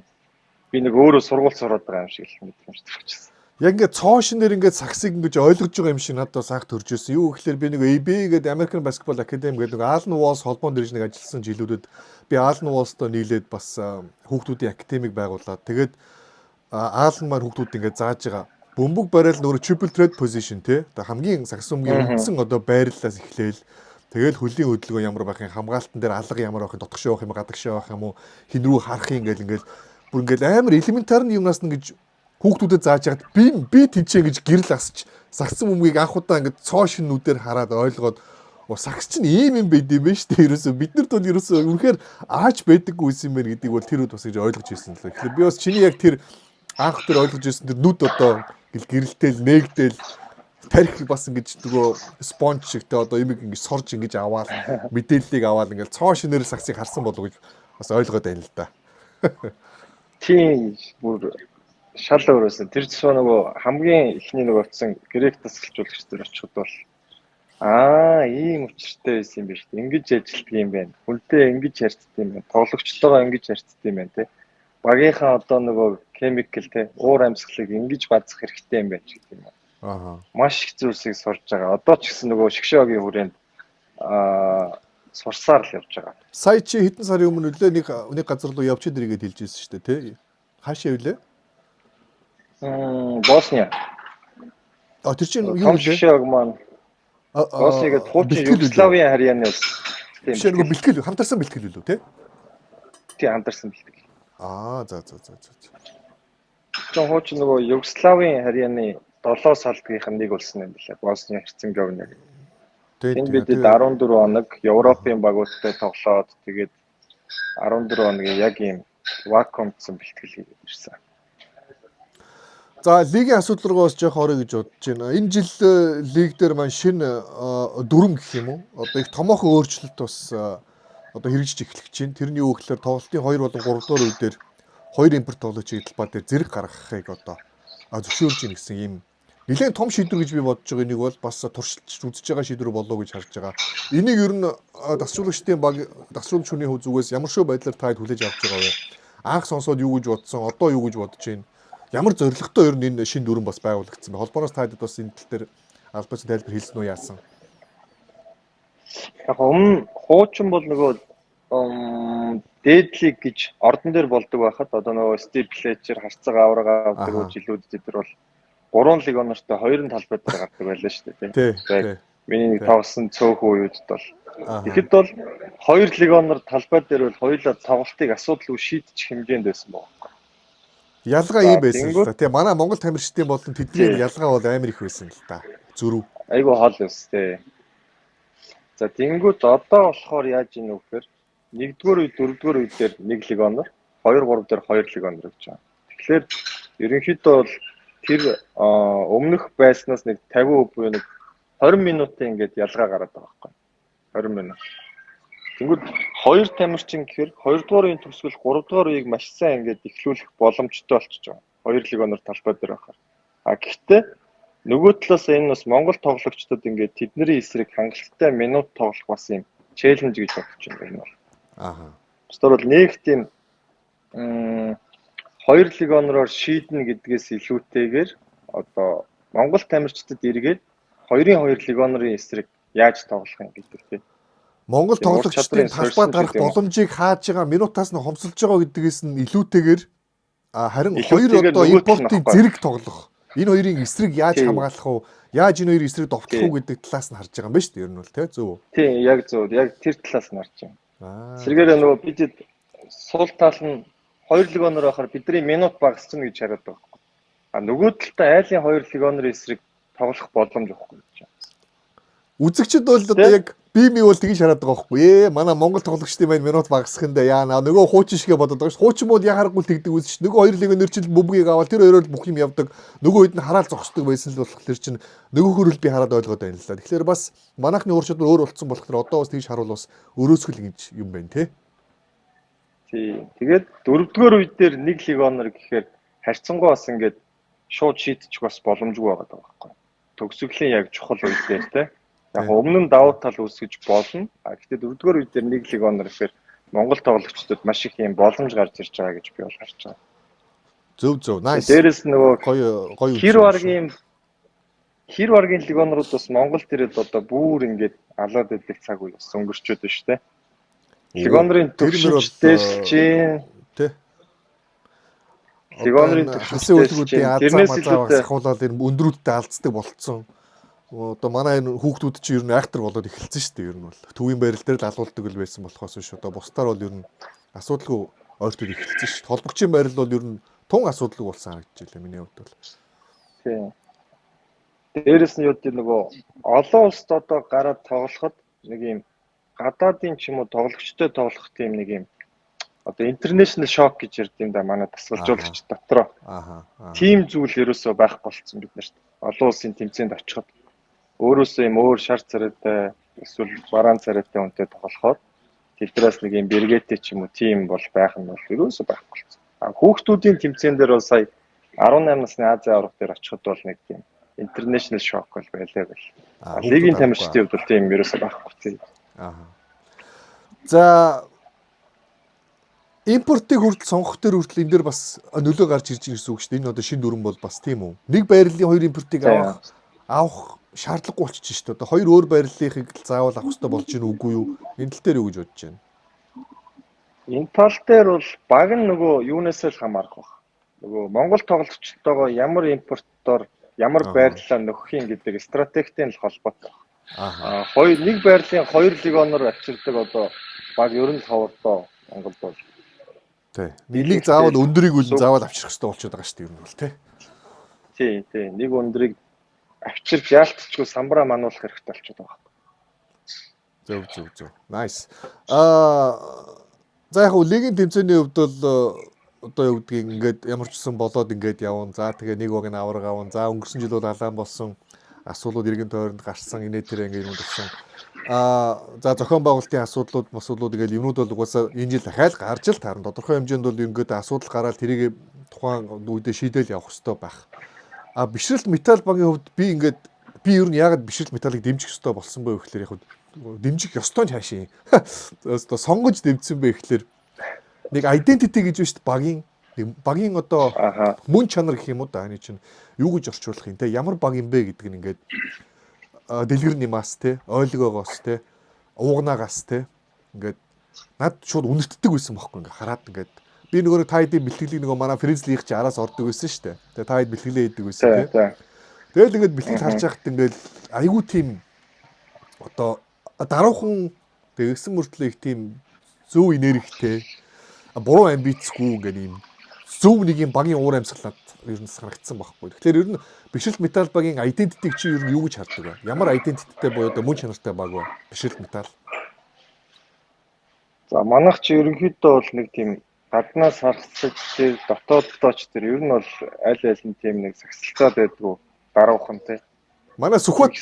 би нэг өөрөө сургууль сураад байгаа юм шиг л мэдрэмж төрчихсөн. Яг ингээд цоо шинээр ингээд саксыг ингэж ойлгож байгаа юм шиг надад бас анх төрж ирсэн. Юу гэхээр би нэг ABA гэдэг American Basketball Academy гэдэг нэг Allen Walls холбоонд ирж нэг ажилласан жилүүдэд би Allen Walls-той нийлээд бас хүүхдүүдийн академик байгуулад тэгээд Allen маань хүүхдүүд ингээд зааж байгаа. Бөмбөг барайл нөр triple threat position те. Одоо хамгийн сагс бөмбөгийн үндсэн одоо байрлалаас эхлээл тэгэл хөлийн хөдөлгөөн ямар байх юм, хамгаалтан дээр алга ямар байх юм, дотгошоо явах юм, гадагшаа явах юм уу, хин рүү харах юм гэл ингээл бүр ингээл амар элементарны юмнаас нь ингэж хүүхдүүдэд зааж яхад би тэнцээ гэж гэрэл асч сагсан бөмбөгийг анх удаа ингээд цоо шиннүүдээр хараад ойлгоод сагс чинь ийм юм байд юм байна шүү дээ. Ерөөсөө бид нарт бол ерөөсөө үнэхээр аач байдаггүй юм байна гэдгийг бол тэр үед бас гэж ойлгож ирсэн л. Тэгэхээр би бас чиний яг тэр анх тэр ойлгож ирсэн тэр нүд одоо гэл гэрэлтэл нээгдэл тарих бас ингэж нөгөө спонж шигтэй одоо имийг ингэж сорж ингэж аваад мэдээллийг аваад ингээл цоо шинээр сагсыг харсан болов гэж бас ойлгоод байна л да. Тийм, бүр шал өөрөөсөн. Тэр тусмаа нөгөө хамгийн эхний нөгөө очсон грек дасгалжуулагч дээр очиход бол ийм учиртай байсан юм байна шүү дээ. Ингэж ажилтдаг юм байна. Хүнтэй ингэж харьцдаг юм байна. Тоглогчтойгоо ингэж харьцдаг юм байна те. Багийнхаа одоо нөгөө chemical те уур амьсгалыг ингэж базах хэрэгтэй юм байна ч гэдэг юм уу. Аа. Маш их зүйлсийг сурж байгаа. Одоо ч гэсэн нөгөө шгшөөгийн хүрээнд сурсаар л явж байгаа. Сая чи хэдэн сарын өмнө үлээ нэг газар руу явчих дэргээд хэлж ирсэн шүү дээ тий. Хаашаа явлээ? Босния. А тэр чинь юу вэ? Шгшөөг маань Босния гэдэг хуучин Югославийн харьяаны улс. Тийм. Биш нөгөө бэлтгэл хамтарсан бэлтгэл үлээ тий? Тийм, хамтарсан бэлтгэл. Аа за за за за. Тэр хуучин нөгөө Югославийн харьяаны 7 салдгийнх нь нэг болсон юм билээ. Босния Херцеговина. Тийм. Энд бид 14 хоног Европын багуудтай тоглоод тэгээд 14 хоногийн яг ийм вакуумдсан бэлтгэл хийгээд ирсэн. За лигийн асуудал руу бас жоох орё гэж бодож байна. Энэ жил лиг дээр маань шинэ дүрм гэх юм уу? Одоо их томоохон өөрчлөлт бас одоо хэрэгжиж эхлэх чинь. Тэрний юу гэхээр тоглолтын 2 болон 3 дугаар үе дээр 2 импорт тоглогчийг талбай дээр зэрэг гаргахыг одоо зөвшөөрж ийн гэсэн ийм нэлээд том шийдвэр гэж би бодож байгаа. Энийг бол бас туршилж үзэж байгаа шийдвэр болов уу гэж харж байгаа. Энийг ер нь дасгалжуулагчдын баг дасгалжуулагч хүний зүгээс ямар шүү байдлаар та хэд хүлээж авч байгаа вэ? Анх сонсоод юу гэж бодсон, одоо юу гэж бодож байна? Ямар зорилготой ер нь энэ шинэ дүрэм бас байгуулагдсан бэ? Холбооноос та хэд бас энэ тал дээр албан тайлбар хэлсэн үү яасан? Яг өмнө хуучин бол нөгөө дээд лиг гэж ордон дээр болдог байхад одоо нөгөө Стив Флетчер харцаг авраг авдаг жилүүд бид нар бол 3 легионертой 2 талбай дээр гардаг байлаа шүү дээ тийм. Миний нэг тоглосон цөөхөн үеүдд бол тэгэхэд бол 2 легионер талбай дээр бол хоёулаа тоглолтыг асуудалгүй шийдчих хэмжээнд байсан байгаа. Ялгаа ийм байсан л да. Тийм, манай Монгол тамирчдын болон тэдний ялгаа бол амар их байсан л да. Зөрүү. Айгу хол өс тээ. За тэнгүүд одоо болохоор яаж ийн вэ гэхээр 1-р үе, 4-р үе дээр 1 легионер, 2 3 дээр 2 легионер гэж байгаа. Тэгэхээр ерөнхийдөө бол тэр өмнөх байснаас нэг 50% буюу нэг 20 минутын ингээд ялгаа гараад байгаа байхгүй. 20 минут. Тэнгүүд хоёр тамирчин гэхээр 2 дугаар үеийн төгсгөл 3 дугаар үеийг маш сайн ингээд эхлүүлэх боломжтой болчихж байгаа. 2 легионер талбай дээр байхаар. А гэхдээ нөгөө талаас энэ бас Монгол тоглогчдод ингээд тэдний эсрэг хангалттай минут тоглох бас юм челленж гэж бодож байна энэ бол. Аа. Бусдаар бол нэг тийм хоёр легионероор шийднэ гэдгээс илүүтэйгээр одоо Монгол тамирчдад эргээд 2-2 легионерын эсрэг яаж тоглох юм гэдэг тийм. Монгол тоглогчдын талбай гарах боломжийг хааж байгаа минутаас нь хомсолж байгаа гэдгээс нь илүүтэйгээр харин хоёр одоо импортын зэрэг тоглох. Энэ хоёрын эсрэг яаж хамгаалах вэ? Яаж энэ хоёрын эсрэг довтлох уу гэдэг талаас нь харж байгаа юм байна шүү дээ. Ер нь бол тий зөв үү? Тийм, яг зөв. Яг тэр талаас нь харж байгаа. Сэргээрээ нөгөө бид сул тал нь хоёр легионер байхаар бидний минут багасчихна гэж хараад байгаа байхгүй. А нөгөө талдаа айлын 2 легионер эсрэг тоглох боломж өгөхгүй гэж байна. Үзэгчд бол одоо яг би ми бол тэгж хараад байгаа байхгүй. Манай Монгол тоглогчдын маань минут багасах юм да яана. Нөгөө хуучин шигэ бодод байгаа ш. Хуучин бол яхаарахгүй тэгдэг үз ш. Нөгөө хоёр легионер чинь бөмбөгийг аваад тэр хоёроор бүх юм явдаг. Нөгөө хэд нь хараал зогсдог байсан л болохоор чинь нөгөө хөрөл би хараад ойлгоод байна л да. Тэгэхээр бас манайхны ур чадвар өөр болцсон болохоор одоо бас тэгж харуул бас өрөөсгөл гэж юм байна те. Тий. Тэгээд дөрөвдүгээр үе дээр нэг легионер гэхээр харьцангуй бас ингээд шууд шийдчих бас боломжгүй байгаа байхгүй. Төгсгөлийн яг чухал үе дээр те. Яг өмнө нь давуу тал үүсгэж болно. А гэхдээ дөрөвдүгээр үе дээр нэг легионер гэхээр Монгол тоглогчдод маш их юм боломж гарч ирж байгаа гэж би бол харж байгаа. Зөв. Nice. Дээрээс нөгөө гоё гоё хэр баргийн легионерууд бас Монгол дээрээ одоо бүр ингээд алаад идэх цаг үе бас өнгөрчөөд байна шүү дээ. Легионерын төвшинч дээшилж чинь тий. Легионерын төвшинч үлгүүдийн азаа мазаа сахуулаад энэ өндрүүдтэй алдцдаг болцсон. Одоо манай энэ хүүхдүүд чинь ер нь айхтар болоод эхэлсэн шүү дээ. Ер нь бол төвийн байрал дээр л алуулдаг л байсан болохоос биш одоо бусдаар бол ер нь асуудалгүй ойртол эхэлсэн шүү дээ. Холбогчийн байрал бол ер нь тун асуудалгүй болсон харагдаж байлаа миний хувьд бол. Тийм. Дээрээс нь юу гэдэг нөгөө олон улсад одоо гараад тоглоход нэг юм гадаадын ч юм уу тоглогчтой тоглох тийм нэг юм одоо international shock гэж ярьд юм да манай дасгалжуулагч дотроо. Аа. Тим зүйл ерөөсөө байхгүй болцсон бид нарт. Олон улсын тэмцээнд очиход өөрөөсөө юм өөр шар царайтай эсвэл бараан царайтай хүнтэй тоглохоор тэднээс нэг юм бэргээтэй ч юм уу тийм бол байх нь бол ерөөсөө байхгүй болцсон. А хүүхдүүдийн тэмцээн дээр бол сая 18 насны Азийн аварга дээр очиход бол нэг тийм international shock бол байлаа байл. Лигийн тамирчдын хувьд бол тийм ерөөсөө байхгүй тийм. Аа. За импортыг хүртэл сонгох дээр хүртэл энэ дээр бас нөлөө гарч ирж ирсэн үг шүү дээ. Энэ одоо шинэ дүрэн бол бас тийм үү? Нэг байрлалын хоёр импортыг авах шаардлагагүй болчих шүү дээ. Одоо хоёр өөр байрлалынхыг заавал авах хэрэгтэй болж гин үгүй юу? Энэ тал дээр юу гэж бодож байна? Энэ тал дээр бол баг нь нөгөө юунаас л хамаарах баг. Нөгөө Монгол тоглогчтойгоо ямар импортоор ямар байрлалаа нөхөх юм гэдэг стратегтэй л холбоотой. Аа. Хоёр нэг байрлалын хоёр легионер авчирдаг одоо баг ер нь ховордоо Монголд бол. Тий. Нэг заавал өндрийг үл заавал авчрах хэрэгтэй болчиход байгаа шүү дээ ер нь бол тий. Тий, тий. Нэг өндрийг авчирч яалтчгүй самбараа мануулах хэрэгтэй болчиход байгаа. Зөв. Nice. За яг хөө лигийн тэмцээний хувьд бол одоо юу гэдгийг ингээд ямар ч гэсэн болоод ингээд явна. За тэгээ нэг баг нь аварга авна. За өнгөрсөн жил бол алаан болсон. Асуудлууд иргэн тойронд гарсан. Инээ тэр ингээд юмуд болсон. За зохион байгуулалтын асуудлууд ингээд юмнууд бол угаасаа энэ жил дахиад гарч л таарна. Тодорхой хэмжээнд бол ингээд асуудал гараад тэрийг тухайн үедээ шийдэл явах хэрэгтэй байх. А бишрэлт металл багийн хувьд би ингээд би ер нь яагаад бишрэлт металлыг дэмжих ёстой болсон бэ гэхлээр яг дэмжих ёстой нь хаашийн. Одоо сонгож дэмжсэн бэ гэхлээр нэг identity гэж байна шүү дээ багийн нэг багийн одоо мөн чанар гэх юм уу да энэ чинь юу гэж орчуулах юм те ямар баг юм бэ гэдэг нь ингээд дэлгэр нэмаас те ойлгоогоос те уугнаагаас те ингээд над шууд үнэртдэг байсан байхгүй ингээд хараад ингээд би нөгөө та хэдийн бэлтгэлийг нөгөө манай Фризлийнх чи араас ордог байсан шүү дээ. Тэгээ та хэд бэлтгэлээ хийдэг байсан те. Тэгэл ингээд бэлтгэл харж байхад ингээд айгүй тийм одоо даруухан тэгсэн мөртлөө их тийм зөв энергитэй буруу амбицгүй ингээд ийм зөв нэг юм багийн уур амьсгалаад ер нь санагдсан байхгүй. Тэгэхээр ер нь бишрэлт металл багийн identity-г чи ер нь юу гэж хардаг вэ? Ямар identity-тэй буюу одоо мөн чанартай баг вэ? Бишрэлт металл. За манайх чи ерөнхийдөө бол нэг тийм гаднаас харагдаж тэр дотооддоо ч тэр ер нь бол аль аль нь тийм нэг сагсалцаад байдгүй даруухан тий. Манай Сүхбат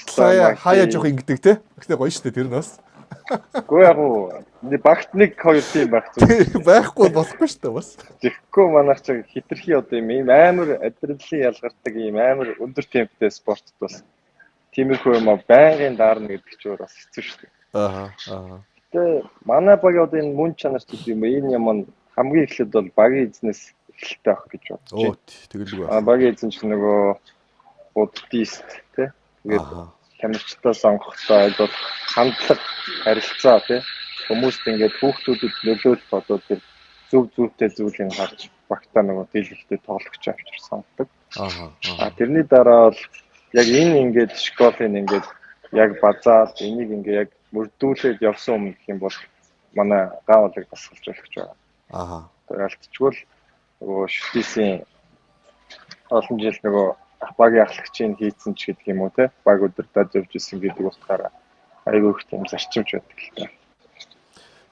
хаяа жоох ингэдэг тий. Гэхдээ гоё шүү дээ тэр нь бас. Гэхдээ яг уу багт нэг хоёр тийм байх зүйл байхгүй болохгүй шүү дээ бас. Тэгэхгүй манайх ч хитрхи одоо юм амар адреналин ялгардаг юм амар өндөр темптэй спортод бас тиймэрхүү юм а байнгын даарна гэдэг чинь бас хэцүү шүү дээ. Аа. Гэтэ манай багийн одоо энэ мөн чанар ч гэдэг юм энэ юм нь хамгийн эхлээд бол багийн эзнээс эхэлтэй байх гэж бодож байна. Тэгэлгүй байна. Багийн эзэн чинь нөгөө буддист тий. Тэгээд тамирчдаа сонгохдоо аль болох хандлага, харилцаа тий. Хүмүүст ингээд хүүхдүүдэд нөлөөлөх одоо тэр зөв зүйтэй зүйлийг харж багтаа нөгөө дийлэнхтэй тоглогч авчир сонгодог. Аа. Тэрний дараа бол яг энэ ингээд школын ингээд яг базаад энийг ингээд яг мөрдүүлээд явсан юм гэх юм бол манай гаавлыг дасгалжуулагч байгаа. Аа. Алтчгүй л нөгөө шүтээсийн Олон жил нөгөө багийн ахлагчийг хийцэн ч гэдэг юм уу те. Баг удирдаад явж исэн гэдэг утгаараа айгүй их тийм зарчимч байдаг л та.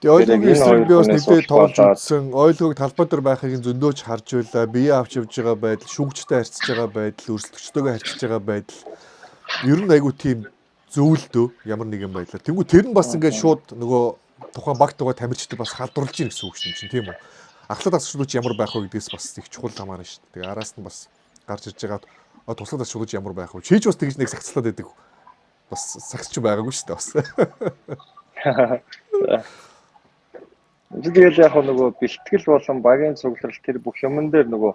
Тэгээ ойлгоогийн эсрэг би бас нэлээд тоглож үзсэн. Ойлгоог талбай дээр байхыг зөндөөч харж байлаа. Бие авч явж байгаа байдал, шүүгчтэй харьцаж байгаа байдал, өрсөлдөгчтэйгээ харьцаж байгаа байдал. Ер нь айгүй тийм зөвлөдөө ямар нэгэн байдлаар. Тэнгүү тэр нь бас ингээд шууд нөгөө тухайн баг тугаа тамирчдад бас халдварлаж ийн гэсэн үг шин чинь тийм үү? Ахлах дасгалжуулагч ямар байх вэ гэдгээс бас их чухал хамаарна шүү дээ. Тэгээ араас нь бас гарч ирж байгаа туслах дасгалжуулагч ямар байх вэ? Чийж бас тэгж нэг сагцлаад байдаг. Бас сагсч байгаагүй шүү дээ бас. Тэгэл яг нөгөө бэлтгэл болон багийн цугларал тэр бүх юмн дээр нөгөө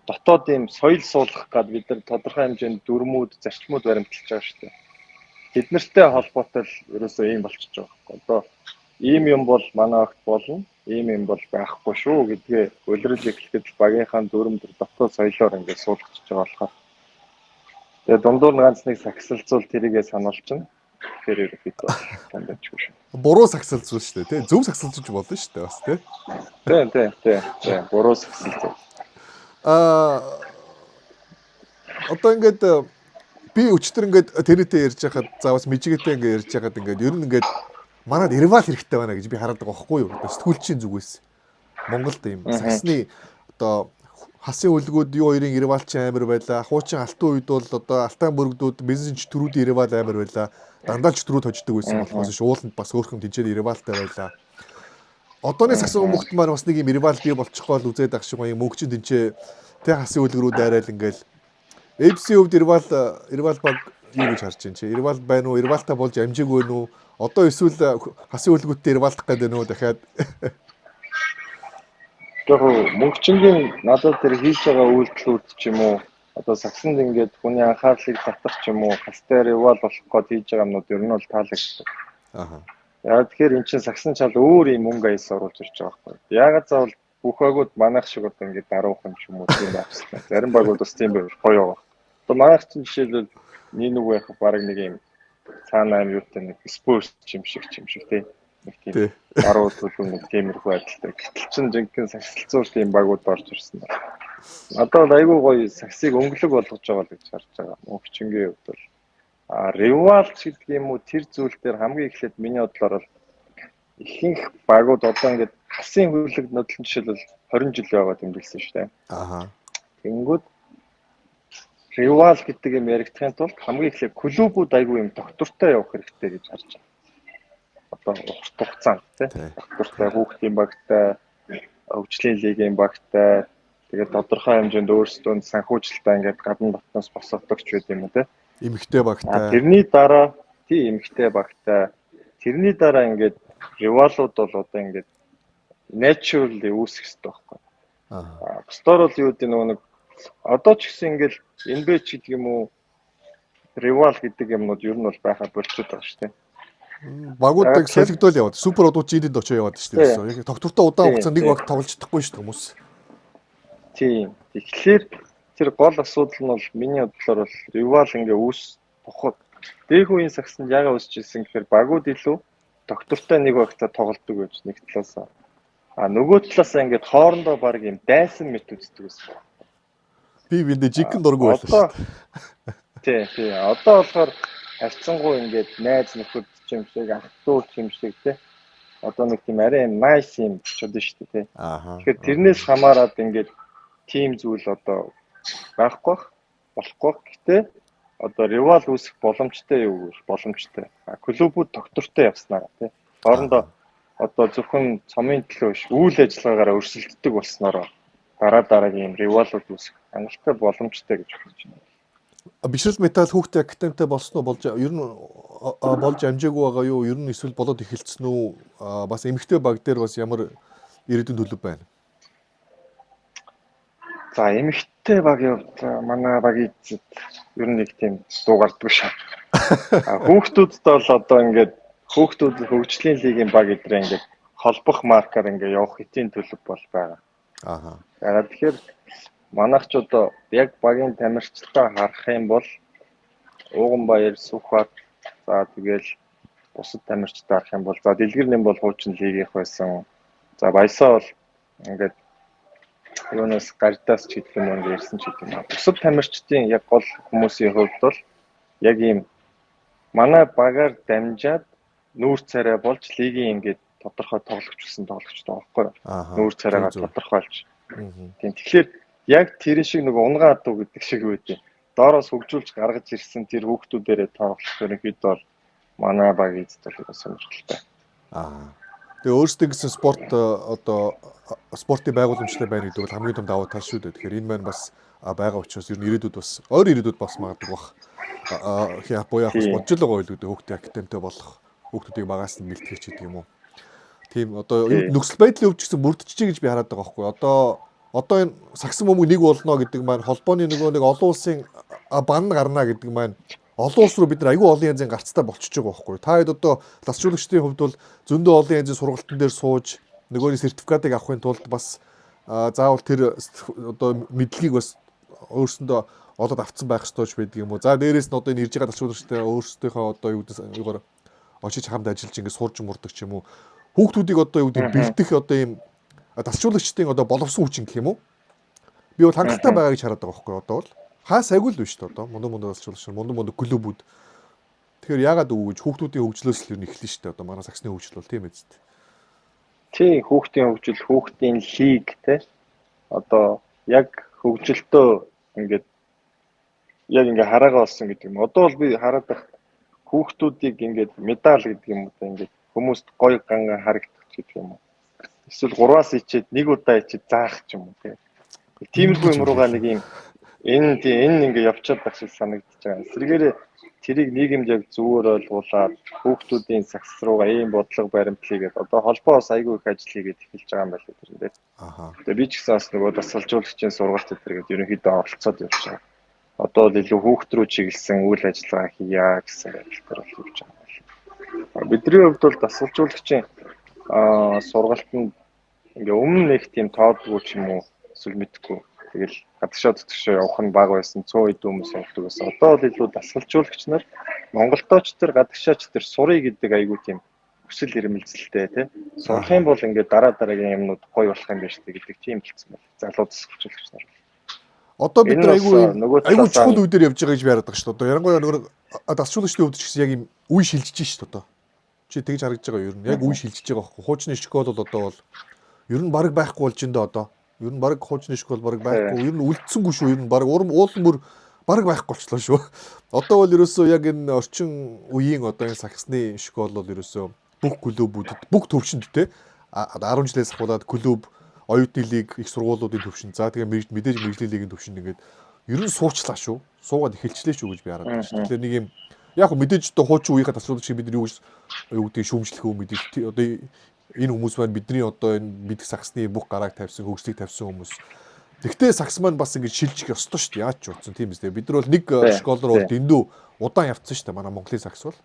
дотоод ийм соёл суулгах гад бид нар тодорхой хэмжээнд дүрмүүд, зарчмууд баримталж байгаа шүү дээ. Тэд нартай холбоотой л ерөөсөө ийм болчихж байгаа байхгүй. Одоо ийм юм бол манай огт болно, ийм юм бол байхгүй шүү гэдгээ улирал эхлэхэд багийнхаа дүрм төр дотоод соёлоор ингээд суулгачихж байгаа болохоор. Тэгээ дундуур нь ганц нэг сагсалцуул тэрийгээ сануулчихна. Тэгэхээр ерөнхийдөө тандаач шүү. Буруу сагсалцуул шүү дээ, тий? Зөв сагсалцуулж болно шүү дээ бас, тий? Тий. Буруу сагсалцуул. Одоо ингээд би өчтөр ингээд тэрнтэй ярьж байхад за бас мижигээтэй ингээд ярьж байхад ингээд ер нь ингээд манад Rival хэрэгтэй байна гэж би хараад байгаа байхгүй юу? Одоо сэтгүүлчийн зүгээс Монголд ийм сагсны одоо хасын үлгүүд юу хоёрын Rival чинь амар байлаа. Хуучин алтан үед бол одоо алтан бүрэгдүүд бизнес чөтгөрүүдийн Rival амар байлаа. Дандаа чөтгөрүүд хождог байсан болохоос ш ууланд бас өөрхөн тэнцэн Rival-тай байлаа. Одооны сагсан хүмүүст маань бас нэг юм Rival бий болчихгоо л үзээд ах шиг юм мөнгөчин тэнцээ тэ хасын үлгэрүүд дайраал ингээл FC хувьд Rival баг юу гэж харж байна чи? Rival байна уу? Rival-тай болж амжаагүй байна уу? Одоо эсвэл хасын үлгүүдтэй Rival-дах гэдэг нөө дахиад. Яг мөнгөчнгийн надад тэр хийж байгаа үйлдэлүүд ч юм уу одоо сагсанд ингээд хүний анхаарлыг татах ч юм уу хастай Rival болох гээд хийж байгаа юмнууд ер нь бол таалагддаг. Аа. Яг тэгэхээр эн чинь сагсан чал өөр юм мөнгө аяс оруулж ирж байгаа байхгүй. Яагаад заавал бүх багууд манайх шиг одоо ингээд даруухан ч юм уу тийм байх хэрэгтэй. Зарим багууд бас тийм байвал гоё байгаа. Одоо манайх чинь жишээлбэл нэг байх баг нэг юм цаана юм юутай нэг Spurs юм шиг тий. Нэг тийм даруу төлөв нэг тиймэрхүү байдалтай. Гэтэл чин жинхэнэ сагсалцуул тийм багууд орж ирсэн байна. Надад бол айгүй гоё сагсыг өнгөлөг болгож байгаа л гэж харж байгаа. Мөнгөчнгийн хувьд бол Rival гэдэг юм уу тэр зүйл дээр хамгийн эхлээд миний бодлоор бол ихэнх багууд одоо ингээд хасын хөлөг нодлон жишээлбэл 20 жил байгаа тэмдэглэсэн шүү дээ. Аа. Тэнгүүд Rival гэдэг юм яригдахын тулд хамгийн эхлээд клубүүд айгүй юм доктортой явах хэрэгтэй гэж харж байгаа. Одоо урт хугацаанд тий. Доктортой, хүүхдийн багтай, хөгжлийн лигийн багтай, тэгээд тодорхой хэмжээнд өөрсдөө санхүүжилтаа ингээд гадна дотноос босгодог ч байд юм уу тий. Эмэгтэй багтай. Тэрний дараа тий эмэгтэй багтай. Тэрний дараа ингээд Rival-ууд бол одоо ингээд naturally үүсэх хэрэгтэй байхгүй. Аа. Бусдаар бол юу гэдэг нөгөө нэг одоо ч гэсэн ингээд NBA ч гэдэг юм уу Rival гэдэг юмнууд ер нь бол байхаа болчиход байгаа шүү дээ. Багуудыг солигдоол яваад супер одууд ч эдэнд очоо яваад шүү дээ. Яг тогтвортой удаан хугацаанд нэг баг тоглож чадахгүй шүү дээ хүмүүс. Тийм. Тэгэхээр тэр гол асуудал нь бол миний бодлоор бол Rival ингээ үүс тухайд дэх үеийн сагсанд ягаа үүсч ирсэн гэхээр багууд илүү доктортой нэг багтаа тоглодог байж нэг талаасаа. А нөгөө талаасаа ингээд хоорондоо баг юм дайсан мэт үздэг байсан. Би биндээ жинхэнэ дургу байлаа шүү дээ. Тий, тий. Одоо болохоор харьцангуй ингээд найз нөхөд ч юм шиг, ах дүү ч юм шиг тий. Одоо нэг тийм арай юм nice юм болчиход шүү дээ тий. Аа. Тэгэхээр тэрнээс хамаарад ингээд тийм зүйл одоо байхгүй болохгүй. Гэтэ одоо Rival үүсэх боломжтой юу гэж боломжтой. Клубүүд доктортой явснараа тий. Хоорондоо одоо зөвхөн цомын төлөө биш үйл ажиллагаагаар өрсөлддөг болсноороо дараа дараагийн юм Rival-ууд үүсэх хангалттай боломжтой гэж бодож байна. Бишрэл металл хүүхдээ академитай болсон уу болж ер нь болж амжаагүй байгаа юу? Ер нь эсвэл болоод эхэлсэн үү? Бас эмэгтэй баг дээр бас ямар ирээдүйн төлөв байна? За эмэгтэй багийн хувьд манай багийн эзэд ер нь нэг тийм дуу гардаг шүү. Хүүхдүүдд бол одоо ингээд хүүхдүүд хөгжлийн лигийн баг эдрээ ингээд холбох маркаар ингээд явах хэтийн төлөв бол байгаа. Аа. Яг тэгэхээр манайх ч одоо яг багийн тамирчдаа харах юм бол Ууганбаяр, Сүхбат за тэгэл бусад тамирчдаа харах юм бол за Дэлгэр нэм бол хуучин лигийнх байсан. За Баясаа бол ингээд Юунаас гардаас ч гэдэг юм уу ингэ ярьсан ч гэдэг юм аа. Бусад тамирчдын яг гол хүмүүсийн хувьд бол яг ийм манай багаар дамжаад нүүр царай болж лигийн ингээд тодорхой тоглогч болсон тоглогчтой байхгүй юу? Нүүр царайгаа тодорхойлж. Тийм. Тэгэхээр яг тэр шиг нөгөө унгаан адуу гэдэг шиг үү. Доороос хөгжүүлж гаргаж ирсэн тэр хүүхдүүдэрээ тоглох ерөнхийдөө бол манай баг эзэд бол сонирхолтой. Тэгээ өөрсдөө гэсэн спорт одоо спортын байгууламжтай байна гэдэг бол хамгийн том давуу тал шүү дээ. Тэгэхээр энэ маань бас байгаа учраас ер нь ирээдүйд бас ойр ирээдүйд бас магадгүй бах. Яг буяа бас бодж л байгаа байлгүй дээ, хүүхдийн академитай болох, хүүхдүүдийг багаас нь бэлтгэх ч гэдэг юм уу. Тийм, одоо нөхцөл байдлын өвч гэсэн бүрдчихэ гэж би хараад байгаа байхгүй. Одоо энэ сагсан бөмбөг нэг болно гэдэг маань, холбооны нөгөө нэг олон улсын бан гарна гэдэг маань олон улс руу бид нар айгүй олон янзын гарцтай болчихж байгаа байхгүй. Та хэд одоо ласжуулагчдын хувьд бол зөндөө олон янзын сургалтын дээр сууж нөгөөний сертификатыг авахын тулд бас заавал тэр одоо мэдлэгийг бас өөрсөндөө олоод авцсан байх ёстой ч байдаг юм уу. За, дээрээс нь одоо энэ ирж байгаа ласжуулагчтай өөрсдийнхөө одоо юу гэдэг юугаар очиж хамт ажиллаж ингээд сурж мурдаг ч юм уу. Хүүхдүүдийг одоо юу гэдэг бэлдэх одоо ийм дасгалжуулагчдын одоо боловсон хүчин гэх юм уу? Би бол хангалттай байгаа гэж хараад байгаа байхгүй одоо бол. Хаа сайгүй л биш үү одоо. Мундаг мундаг дасгалжуулагч, мундаг мундаг клубүүд. Тэгэхээр яагаад үгүй гэж хүүхдүүдийн хөгжлөөс л юу нэг эхэлнэ шүү дээ. Одоо манай сагсны хөгжил бол тийм биз дээ. Тийм, хүүхдийн хөгжил, хүүхдийн лиг те. Одоо яг хөгжилтөө ингээд яг ингээ хараагаа болсон гэдэг юм. Одоо бол би хараад байх хүүхдүүдийг ингээд медаль гэдэг юм уу та, ингээд хүмүүст гоё ганган харагдах гэдэг юм уу. Эсвэл 3-аас ичээд нэг удаа ичээд заах ч юм уу те. Тиймэрхүү юм руугаа нэг юм энэ тийм энэ ингээ явчаад байх шиг санагдаж байгаа. Эсвэргээрээ тэрийг нийгэмд яг зүгээр ойлгуулад хүүхдүүдийн сагс руугаа ийм бодлого баримт хийгээд одоо холбоо бас айгүй их ажил хийгээд эхэлж байгаа юм байна л тэрэн дээр. Тэгээ би ч гэсэн бас нөгөө дасгалжуулагчийн сургалт энэ гээд ерөнхийдөө оролцоод явж байгаа. Одоо бол илүү хүүхд рүү чиглэсэн үйл ажиллагаа хийя гэсэн байдал дээр бол явж байгаа юм байна. Бидний хувьд бол дасгалжуулагчийн сургалтанд ингээ өмнө нэг тийм тоодгүй ч юм уу эсвэл мэдхгүй. Тэгэл гадагшаа дотгошоо явах нь бага байсан, цөөн хэд хүмүүс явдаг байсан. Одоо бол илүү дасгалжуулагч нар Монголдооч тэр гадагшаач тэр сурыг гэдэг айгүй тийм хүсэл эрмэлзэлтэй тий. Сурах юм бол ингээд дараа дараагийн юмнууд гоё болох юм байна шүү дээ гэдэг тийм хэлсэн байна. Залуу дасгалжуулагч нар. Одоо бид нар айгүй чухал үе дээр явж байгаа гэж би хараад байгаа шүү дээ. Одоо ярангуяа нөгөө дасгалжуулагчдын хувьд ч гэсэн яг ийм үе шилжиж шүү дээ одоо. Чи тэгж харагдаж байгаа ер нь яг үе шилжиж байгаа байхгүй. Хуучны школ бол одоо бол ер нь бараг байхгүй болж ин дэ одоо. Ер нь бараг хуучны школ бараг байхгүй. Ер нь үлдсэнгүй шүү. Ер нь бараг урам уулан бүр бараг байхгүй болчлоо шүү. Одоо бол ерөөсөө яг энэ орчин үеийн одоо энэ сагсны школ бол ерөөсөө бүх клубүүдэд, бүх төвшөнд те 10 жилээс ахуулаад клуб, оюутны лиг, их сургуулиудын төвшөнд, за тэгээ мэдээж мэргэжлийн лигийн төвшөнд ингээд ер нь суучлаа шүү. Суугаад эхэлчлээ шүү гэж би хараад байна шүү. Тэгэхээр нэг юм яг хөө мэдээж одоо хуучин үеийнхээ дасгалжуулагч бид нар юу гэж юу гэдгийг шүүмжлэх үү, мэдээж одоо энэ хүмүүс маань бидний одоо энэ мэдэх сагсны бүх гарааг тавьсан, хөгжлийг тавьсан хүмүүс. Тэгтээ сагс маань бас ингэж шилжих ёстой шүү дээ. Яаж ч утсан тийм биз дээ. Бид нар бол нэг школ руу бол дэндүү удаан явцсан шүү дээ. Манай Монголын сагс бол.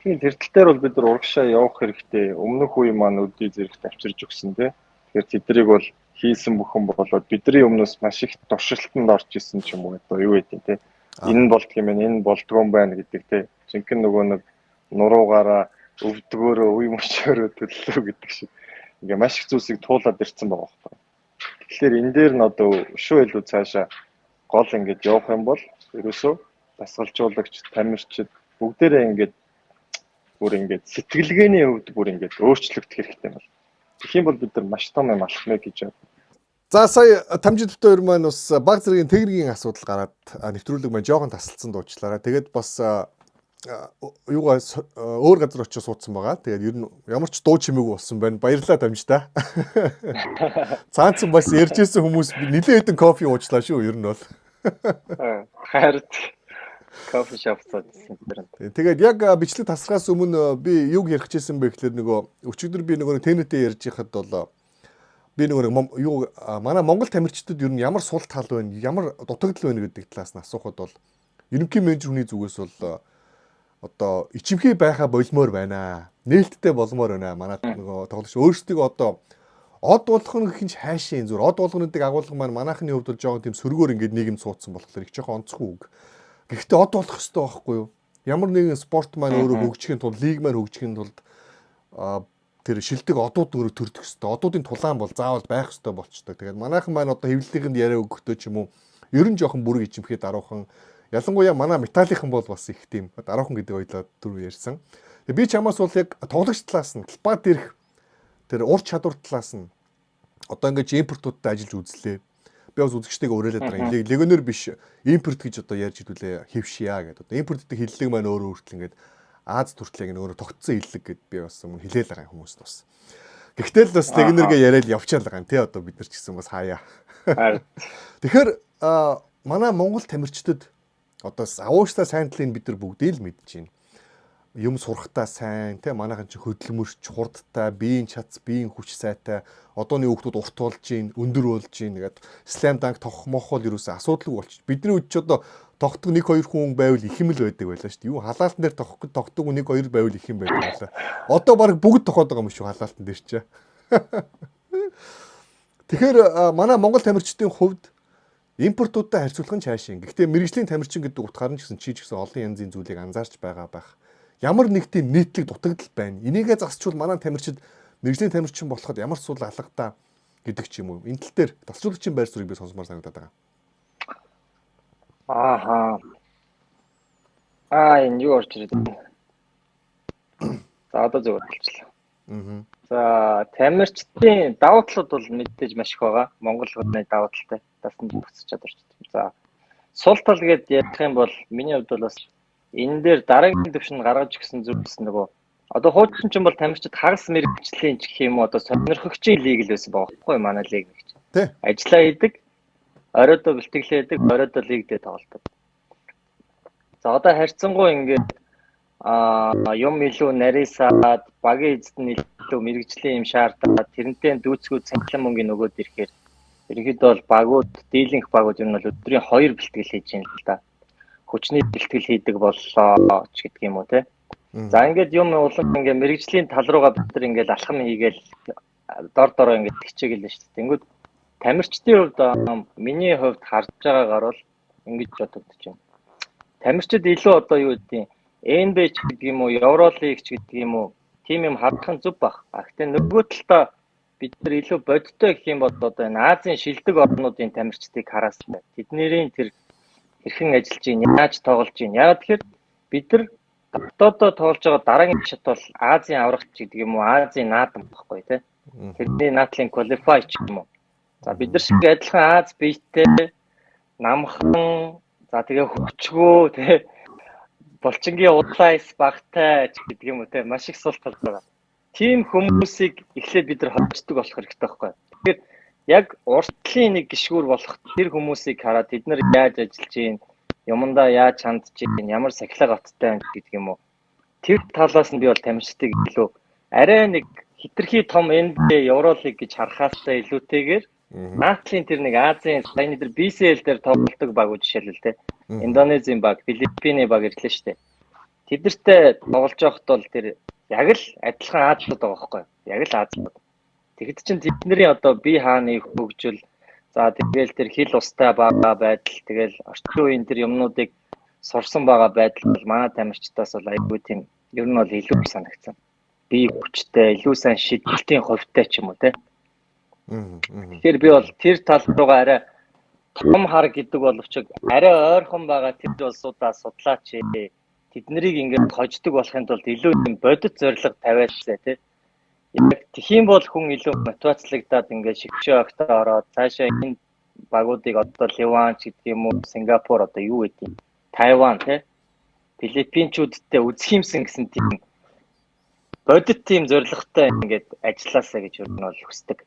Тийм, тэр тал дээр бол бид нар урагшаа явах хэрэгтэй. Өмнөх үе маань өдий зэрэгт авчирж өгсөн тий. Тэгэхээр тэднийг бол хийсэн бүхэн болоод бидний өмнөөс маш их туршилтанд орж исэн ч юм уу одоо юу гэдэг тий. Энэ нь болдго юм байна, энэ болдгоо юм байна гэдэг тий. Жинхэнэ нөгөө нэг нуруугаараа өвдгөөрөө үе мөчөөрөө төллөө гэдэг шиг ингээ маш их зүйлсийг туулаад ирсэн байгаа байхгүй. Тэгэхээр энэ дээр нь одоо өшөө илүү цаашаа гол ингээд явах юм бол ерөөсөө дасгалжуулагч, тамирчид бүгдээрээ ингээд бүр ингээд сэтгэлгээний хувьд бүр ингээд өөрчлөгдөх хэрэгтэй юм байна. Тэгэх юм бол бид нар маш том юм алхмаа гэж байна. За, сая Тамжид бит хоёр маань бас баг зэргийн тэгэргийн асуудал гараад нэвтрүүлэг маань жоохон тасалдсан дуучлаарай. Тэгээд бас юугаа өөр газар очиж суудсан байгаа. Тэгээд ер нь ямар ч дуу чимээгүй болсон байна. Баярлалаа, Тамжид. Цаанцсан бас ярьжсэн хүмүүс нилээн хэдэн кофе уучлаа шүү ер нь бол. Хайрт кофе шоп цаадсан тэр. Тэгээд яг бичлэг тасрахаас өмнө би юг ярих гэжсэн бэ гэхлээр нөгөө өчигдөр би нөгөө теннитээ ярьж байхад бол би нөгөө юу манай Монгол тамирчдад ер нь ямар сул тал байна, ямар дутагдал байна гэдэг талаас нь асуухад бол ерөнхий менежер хүний зүгээс бол одоо ичимхий байхаа болмоор байна. Нээлттэй болмоор байна. Манай нөгөө тоглогч өөрсдийгөө одоо од болох нь гэх нь хайшин зүр од болгоно гэдэг агуулга маань манайхны хувьд бол жоохон тийм сөргөөр ингээд нийгэм суудсан болохоор их жоохон онцгүй үг. Гэхдээ од болох ёстой байхгүй юу? Ямар нэгэн спорт маань өөрөө хөгжихийн тулд, лиг маань хөгжихийн тулд Тэр шилдэг одууд өөрөө төрдөх хэвээр. Одуудын тулаан бол заавал байх хэвээр болчтой. Тэгээд манайхан маань одоо хэвлэлийнхэнд яриа өгөхдөө ч юм уу ер нь жоохон бүрэг ичимхий даруухан. Ялангуяа манай металлийнхан бол бас их тийм даруухан гэдэг ойлоо түрүү ярьсан. Тэгээ би чамаас бол яг тоглогч талаас нь талбай дээрх тэр ур чадвар талаас нь одоо ингэж импортуудтай ажиллаж үзлээ. Би бас үзэгчтэйг уриалаад байгаа. Легионер биш, импорт гэж одоо ярьж хэдүүлээ хэвшия гэдэг. Одоо импорт гэдэг хэллэг маань өөрөө хүртэл ингээд Аз хүртэл яг өөрөө тогтсон хэллэг гэд би бас өмнө хэлээл байгаа хүмүүст бас. Гэхдээ л бас легионергээ яриад явчаал байгаа юм тий, одоо бид нар ч гэсэн бас хаяа. Тэгэхээр манай Монгол тамирчдад одоо авууштай сайн талыг бид нар бүгдийг л мэдж байна. Юм сурахтаа сайн тий, манайхан чи хөдөлмөрч, хурдтай, биеийн чадц, биеийн хүч сайтай, одооны хүүхдүүд урт болж гин, өндөр болж гин гэдэг slam dunk тохох мох бол ерөөсөө асуудалгүй болчих. Бидний үед ч одоо тогтдог 1 2 хүн байвал их юм л байдаг байлаа шүү дээ. Юу халаалтан дээр тогохгүй тогтдог 1 2 байвал их юм байдаг байлаа. Одоо баг бүгд тохоод байгаа юм шүү халаалтан дээр чи. Тэгэхээр манай Монгол тамирчдын хувьд импортуудтай харьцуулах нь цаашин. Гэхдээ мэргэжлийн тамирчин гэдэг утгаар нь ч гэсэн чи ч гэсэн олон янзын зүйлийг анзаарч байгаа байх. Ямар нэг тийм нийтлэг дутагдал байна. Энийгээ засчвал манай тамирчид мэргэжлийн тамирчин болоход ямар ч сул алгадаа гэдэг ч юм уу. Энэ тал дээр тасчлуулагчийн байр суурийг би сонсомоор санагдаад байгаа. Ааха. Энэ юу орж ирээд байна? За, одоо зөв болчихлоо. За, тамирчдын давуу талууд бол мэдээж маш их байгаа. Монгол хүний давуу талтай. Дасна буцаж чадварч. За, сул тал гэдээ ярих юм бол миний хувьд бол бас энэ дээр дараагийн төвшөнд гаргаж өгсөн зүйлс нөгөө одоо хуучин ч юм бол тамирчид хагас мэргэжлийн ч гэх юм уу, одоо сонирхогчийн лиг л байсан байгаа байхгүй, манай лиг нэг чинь. Ажлаа хийдэг, оройдоо бэлтгэлээ хийдэг, оройдоо лиг дээр тоглолдог. За, одоо харьцангуй ингээд юм илүү нарийсаад, багийн эзэд нь илүү мэргэжлийн юм шаардаад, тэрнтэй дүүцгүү цалин мөнгөний нөгөөд ирэхээр ерөнхийдөө бол багууд, дийлэнх багууд ер нь бол өдрийн 2 бэлтгэл хийж байна л да. Хүчний бэлтгэл хийдэг боллоо ч гэдэг юм уу те. За, ингээд юм улам ингээд мэргэжлийн тал руугаа бид нар ингээд алхам хийгээл дор дороо ингээд хичээгээл шүү дээ. Тэнгүүд тамирчдын хувьд, миний хувьд харж байгаагаар бол ингэж бодогдож байна. Тамирчид илүү одоо юу гэдэг NBA ч гэдэг юм уу, Евролиг ч гэдэг юм уу, тийм юм харах нь зөв баг. А гэхдээ нөгөө талдаа бид нар илүү бодиттой гэх юм бол одоо энэ Азийн шилдэг орнуудын тамирчдыг хараастай. Тэднэрийн тэр хэрхэн ажиллаж байна, яаж тоглож байна. Яг тэгэхээр бид нар дотоодоо тоглож байгаа дараагийн шат бол Азийн аврагч гэдэг юм уу, Азийн наадам багхгүй тий. Тэрний наадлын qualify ч юм уу. За, бид нар шиг адилхан Аз биетэй, намхан, за тэгээ хүчгөө тий, булчингийн удлайс багтай ч гэдэг юм уу те, маш их сул тал байгаа. Тийм хүмүүсийг эхлээд бид нар хождог болох хэрэгтэй байхгүй. Тэгэхээр яг уртлын нэг гишгүүр болох тэр хүмүүсийг хараад тэд нар яаж ажиллаж байна, юмдаа яаж хандж байна, ямар сахилга баттай байна гэдэг юм уу. Тэр талаас нь би бол тамирчдыг илүү арай нэг хитрхи том NBA, Евролиг гэж харахаасаа илүүтэйгээр наадлын тэр нэг Азийн саяны тэр BCL дээр тоглолдог багууд жишээлбэл те, Индонезийн баг, Филиппиний баг ирлээ шүү дээ. Тэднэртэй тоглож байхад бол тэр яг л адилхан Азууд байгаа байхгүй юу? Яг л Азууд. Тэгэхэд чинь тэдний одоо бие хааны хөгжил, за тэгэл тэр хил устай байгаа байдал, тэгэл орчин үеийн тэр юмнуудыг сурсан байгаа байдал бол манай тамирчдаас бол айгүй тийм ер нь бол илүү санагдсан. Бие хүчтэй, илүү сайн шидэлтийн хувьтай ч юм уу те. Тэгэхээр би бол тэр тал руугаа арай том хар гэдэг боловч арай ойрхон байгаа тэр улсуудаа судлаач, тэднийг ингээд хождог болохын тулд илүү юм бодит зорилго тавиалцаа тий. Яг тхиим бол хүн илүү мотивацлагдаад ингээд шигшээ огтоо ороод цаашаа энэ багуудыг одоо Ливан ч гэдэг юм уу, Сингапур, одоо юу гэдэг юм, Тайван тий, Филиппинчүүдтэй үзэх юмсан гэсэн тийм бодит тийм зорилготой ингээд ажилласаа гэж ер нь бол хүсдэг.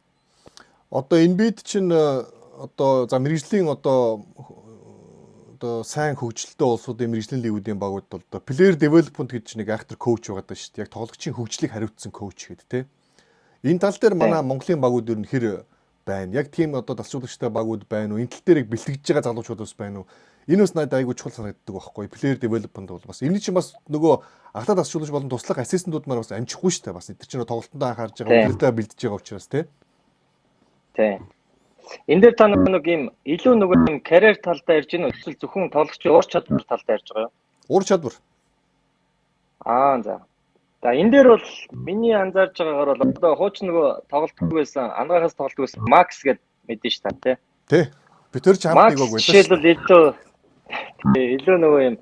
Одоо энэ бид чинь одоо за мэргэжлийн одоо сайн хөгжилтэй улсуудын мэргэжлийн лигүүдийн багууд бол одоо player development гэж нэг айхтар коуч байгаа даа шүү дээ. Яг тоглогчийн хөгжлийг хариуцсан коуч гэдэг те. Энэ тал дээр манай Монголын багууд ер нь хэр байна? Яг тийм одоо тасчлуулагчтай багууд байна уу? Энэ тал дээр яг бэлтгэж байгаа залуучууд бас байна уу? Энэ бас надад айгүй чухал санагддаг байхгүй. Player development бол бас энэ чинь бас нөгөө агтаа тасчлуулагч болон туслах ассистентууд маань бас амжихгүй шүү дээ. Бас эдгээр чинь тоглолтонд анхаарж байгаа, өдрөлтөө бэлдэж байгаа учраас те. Тий. Энэ дээр та нэг юм илүү нөгөө юм карьер талдаа ярьж байна уу? Эсвэл зөвхөн тоглогчийн ур чадвар талдаа ярьж байгаа юу? Ур чадвар. Аа, за. За энэ дээр бол миний анзаарч байгаагаар бол одоо хуучин нөгөө тоглолтгүй байсан, ангахаас тоглолтгүй байсан Макс гэд мэдэн ш та тий. Тий. Би тэр ч хамт нэг баг байлаа. Жишээлбэл илүү нөгөө юм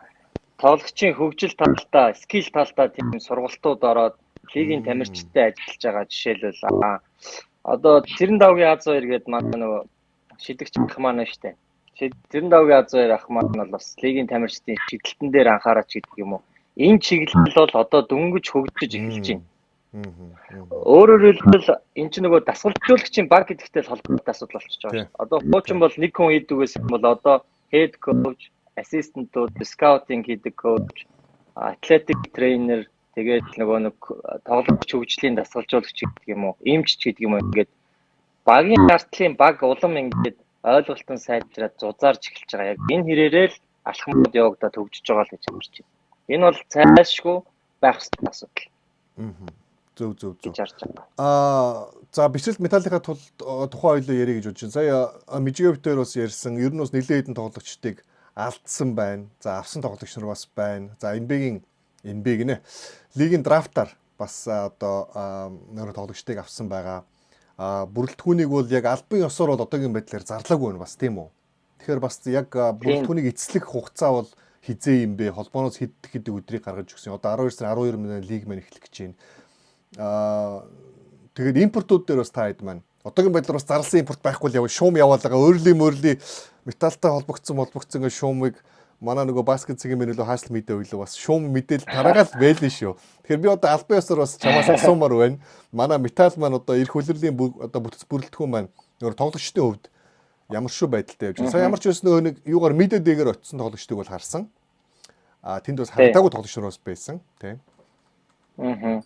тоглогчийн хөгжил талдаа, скил талдаа тийм сургалтууд ороод лигийн тамирчидтай ажиллаж байгаа жишээлбэл одоо Цэрэндавгийн Аз 2 гээд манай нөгөө шидэгч ах маань штэ. Цэрэндавгийн Аз 2 ах маань бол бас лигийн тамирчдын шидэлтэн дээр анхаараач гэдэг юм уу. Энэ чиглэл бол одоо дөнгөж хөгжиж эхэлж байна. Өөрөөр хэлбэл энэ чинь нөгөө дасгалжуулагчийн баг гэдэгтэй л холбоотой асуудал болчихж байгаа шүү. Одоо хуучин бол нэг хүн хийдэг байсан бол одоо head coach, assistant-ууд, scouting хийдэг coach, athletic trainer, тэгээд нөгөө нэг тоглогч хөгжлийн дасгалжуулагч гэдэг юм уу, эмч гэдэг юм уу, ингээд багийн артлын баг улам ингээд ойлголтон сайжраад зузаарч эхэлж байгаа. Яг энэ хэрээрээ л алхмууд явагдаад хөгжиж байгаа л гэж харж байна. Энэ бол цаашгүй байх ёстой асуудал. Зөв зөв зөв. Аа за бишрэлт металлийнхаа тулд тухайн хоёлоо ярих гэж бодож байна. Сая Мижигэв дээр бас ярьсан. Ер нь бас нэлээд хэдэн тоглогчдыг алдсан байна. За авсан тоглогч нар бас байна. За NBA-гийн NBA гинэ. Лигийн драфтаар бас одоо нөр тоглогчдыг авсан байгаа. А бүрэлдэхүүнийг бол яг албан ёсоор бол одоогийн байдлаар зарлаагүй байна бас, тийм үү? Тэгэхээр бас яг бүрэлдэхүүнийг эцэслэх хугацаа бол хизээ юм бэ? Холбооноос хэд хэд өдрийг гаргаж өгсөн. Одоо 12 сарын 12 минутанд лиг маань эхлэх гэж байна. Аа тэгээд импортууд дээр бас та хэд маань одоогийн байдлаар бас зарласан импорт байхгүй л яв шуум яваалаа. Өөрлийн мөрлийн металлтай холбогдсон ингээ шуумыг манай нөгөө баскет цэгийн мэнэлөө хаасл мэдээ өглөө бас шуум мэдээлэл тараагаал байлээ шүү. Тэгэхээр би одоо албан ёсоор бас чамаас асуумаар байна. Манай металл маань одоо эрх хүлрэлийн одоо бүтэц бүрэлдэхүүн маань нөгөө тоглогчдын хувьд ямар шүү байдалтай явж байна. Сая ямар ч байсан нөгөө нэг юугаар мэдээ дэгээр очисон тоглогчдыг бол харсан. А тэнд бас харагдаагүй тоглогч нар бас байсан, тийм. Аа.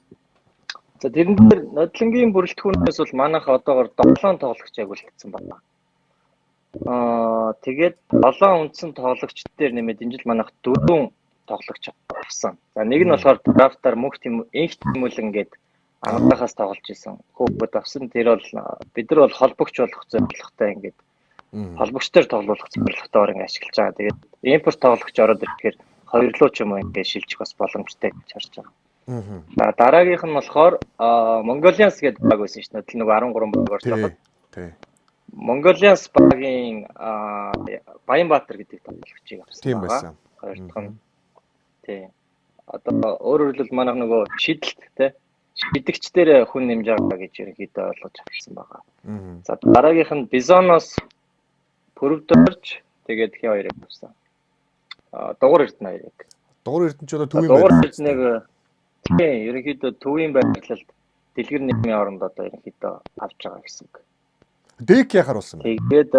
За тэрэн дээр нодлонгийн бүрэлдэхүүнээс бол манайх одоогор 7 тоглогч агуулгдсан байна. Аа тэгээд 7 үндсэн тоглогч дээр нэмээд энэ жил манайх 4 тоглогч авсан. За нэг нь болохоор драфтаар мөнх тэм инх тэмүүлэн гээд анхаас тоглож исэн хүүхэд авсан. Тэр бол бид нар бол холбогч болох зорилготой ингээд холбогчдоор тоглуулах зорилготойгоор ингээд ашиглаж байгаа. Тэгээд импорт тоглогч ороод ирэхээр хоёрлоо ч юм уу ингээд шилжих бас боломжтой гэж харж байгаа. За дараагийнх нь болохоор Mongolians гэдэг баг байсан шүү дээ. Тэр нөгөө 13 баг орж байгаа. Тий. Mongolians багийн Баянбаатар гэдэг тоглогчийг авсан. Тийм байсан. Хоёр дахь нь. Тий. Одоо өөрөөр хэлбэл манайх нөгөө шидэлт тий шидэгчдэр хүн нэмж байгаа гэж ерөнхийдөө ойлгож авсан байгаа. За дараагийнх нь Бизоноос Пүрвдорж тэгээд хин хоёрыг авсан. Дугуур Эрдэнэ хоёрыг. Дугуур Эрдэнэ ч одоо төвийн байрлал. Дугуур Эрдэнэг тийм ерөнхийдөө төвийн байрлалд дэлгэр нэмийн оронд одоо ерөнхийдөө авч байгаа гэсэн үг. Дэк яхаар болсон бэ? Тэгээд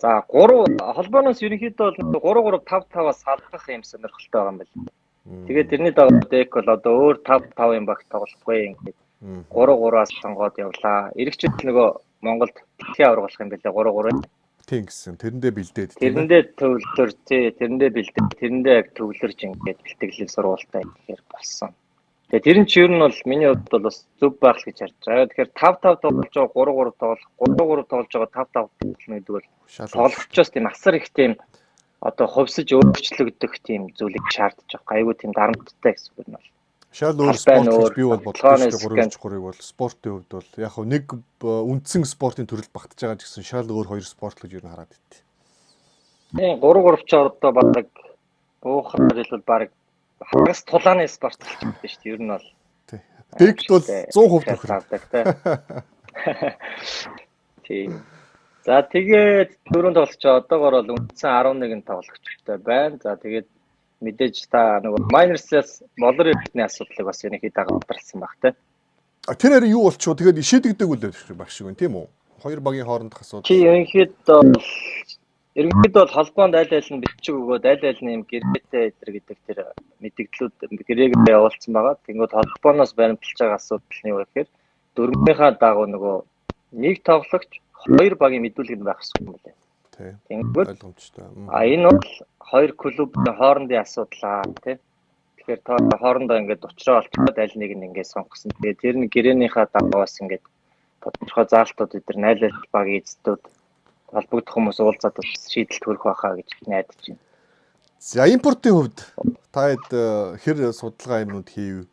за 3 холбооноос ерөнхийдөө бол 3 3 5 5-аас салгах юм сонирхолтой байгаа юм байна. Тэгээд тэрний дагуу Дэк бол одоо өөр 5 5-ын багт тоглохгүй ингээд 3 3-аас сонгоод явлаа. Эрэгчд нөгөө Монголд дэлхийн аварга болох юм байлаа 3 3. Тийм гэсэн. Тэрэндээ бэлдээд тийм. Тэрэндээ төвлөр тий, тэрэндээ бэлдээд, тэрэндээ яг төвлөрж ингээд бэлтгэлийн сургуультай гэхээр болсон. Тэгээ тэр нь ч ер нь бол миний хувьд бол бас зөв байх л гэж харж байгаа. Тэгэхээр 5 5 тоглож байгаа 3 3 тоглох, 3 3 тоглож байгаа 5 5 тоглох гэдэг бол тоглогчоос тийм асар их тийм одоо хувьсаж өөрчлөгдөх тийм зүйлийг шаардж байгаа. Айгуу тийм дарамттай гэсэн үг нь бол. Шал өөр спорт гэж би бол бодлоо шүү дээ. 3 3-ыг бол спортын хувьд бол яг хав нэг үндсэн спортын төрөл багтж байгаа ч гэсэн шал өөр хоёр спорт л гэж ер нь хараад байт. Тийм 3 3 ч одоо баг уухаар хэлбэл баг хагас тулааны спорт болчихсон шүү дээ. Ер нь бол. Тий. Дэгт бол 100% төхрөв. Тийм. За тэгээд дөрөв тоглогч одоогор бол үндсэн 11 тоглогчтой байна. За тэгээд мэдээж та нөгөө Miners-аас Болор эрдэнэ асуудлыг бас ерөнхийдөө гадарласан баг те. А тэр харин юу болчихоо тэгээд шийдэгдэг үлээ баг шиг байна тийм үү? Хоёр багийн хоорондох асуудал. Чи ерөнхийдөө бол холбоонд аль аль нь бичиг өгөөд аль аль нь юм гэрээтэй эдэр гэдэг тэр мэдгдлүүд гэрээг явуулсан байгаа. Тэнгүүд холбооноос баримталж байгаа асуудал нь юу гэхээр дөрмийнхаа дагуу нөгөө нэг тоглогч хоёр багийн мэдүүлэг байх хэрэгтэй юм байна. Тий. Тэнгүүд ойлгомжтой. А энэ бол хоёр клубын хоорондын асуудал аа тий. Тэгэхээр та хоорондоо ингээд уучраа олцоод аль нэг нь ингээд сонгосон. Тэгээд тэр нь гэрээнийхаа дагуу бас ингээд тодорхой заалтууд өдр найл аль багийн эзэдүүд холбогдох хүмүүс уулзаад бас шийдэлт төрөх байхаа гэж найдаж байна. За импортын хувьд Та хэд хэр судалгаа юмнууд хийв?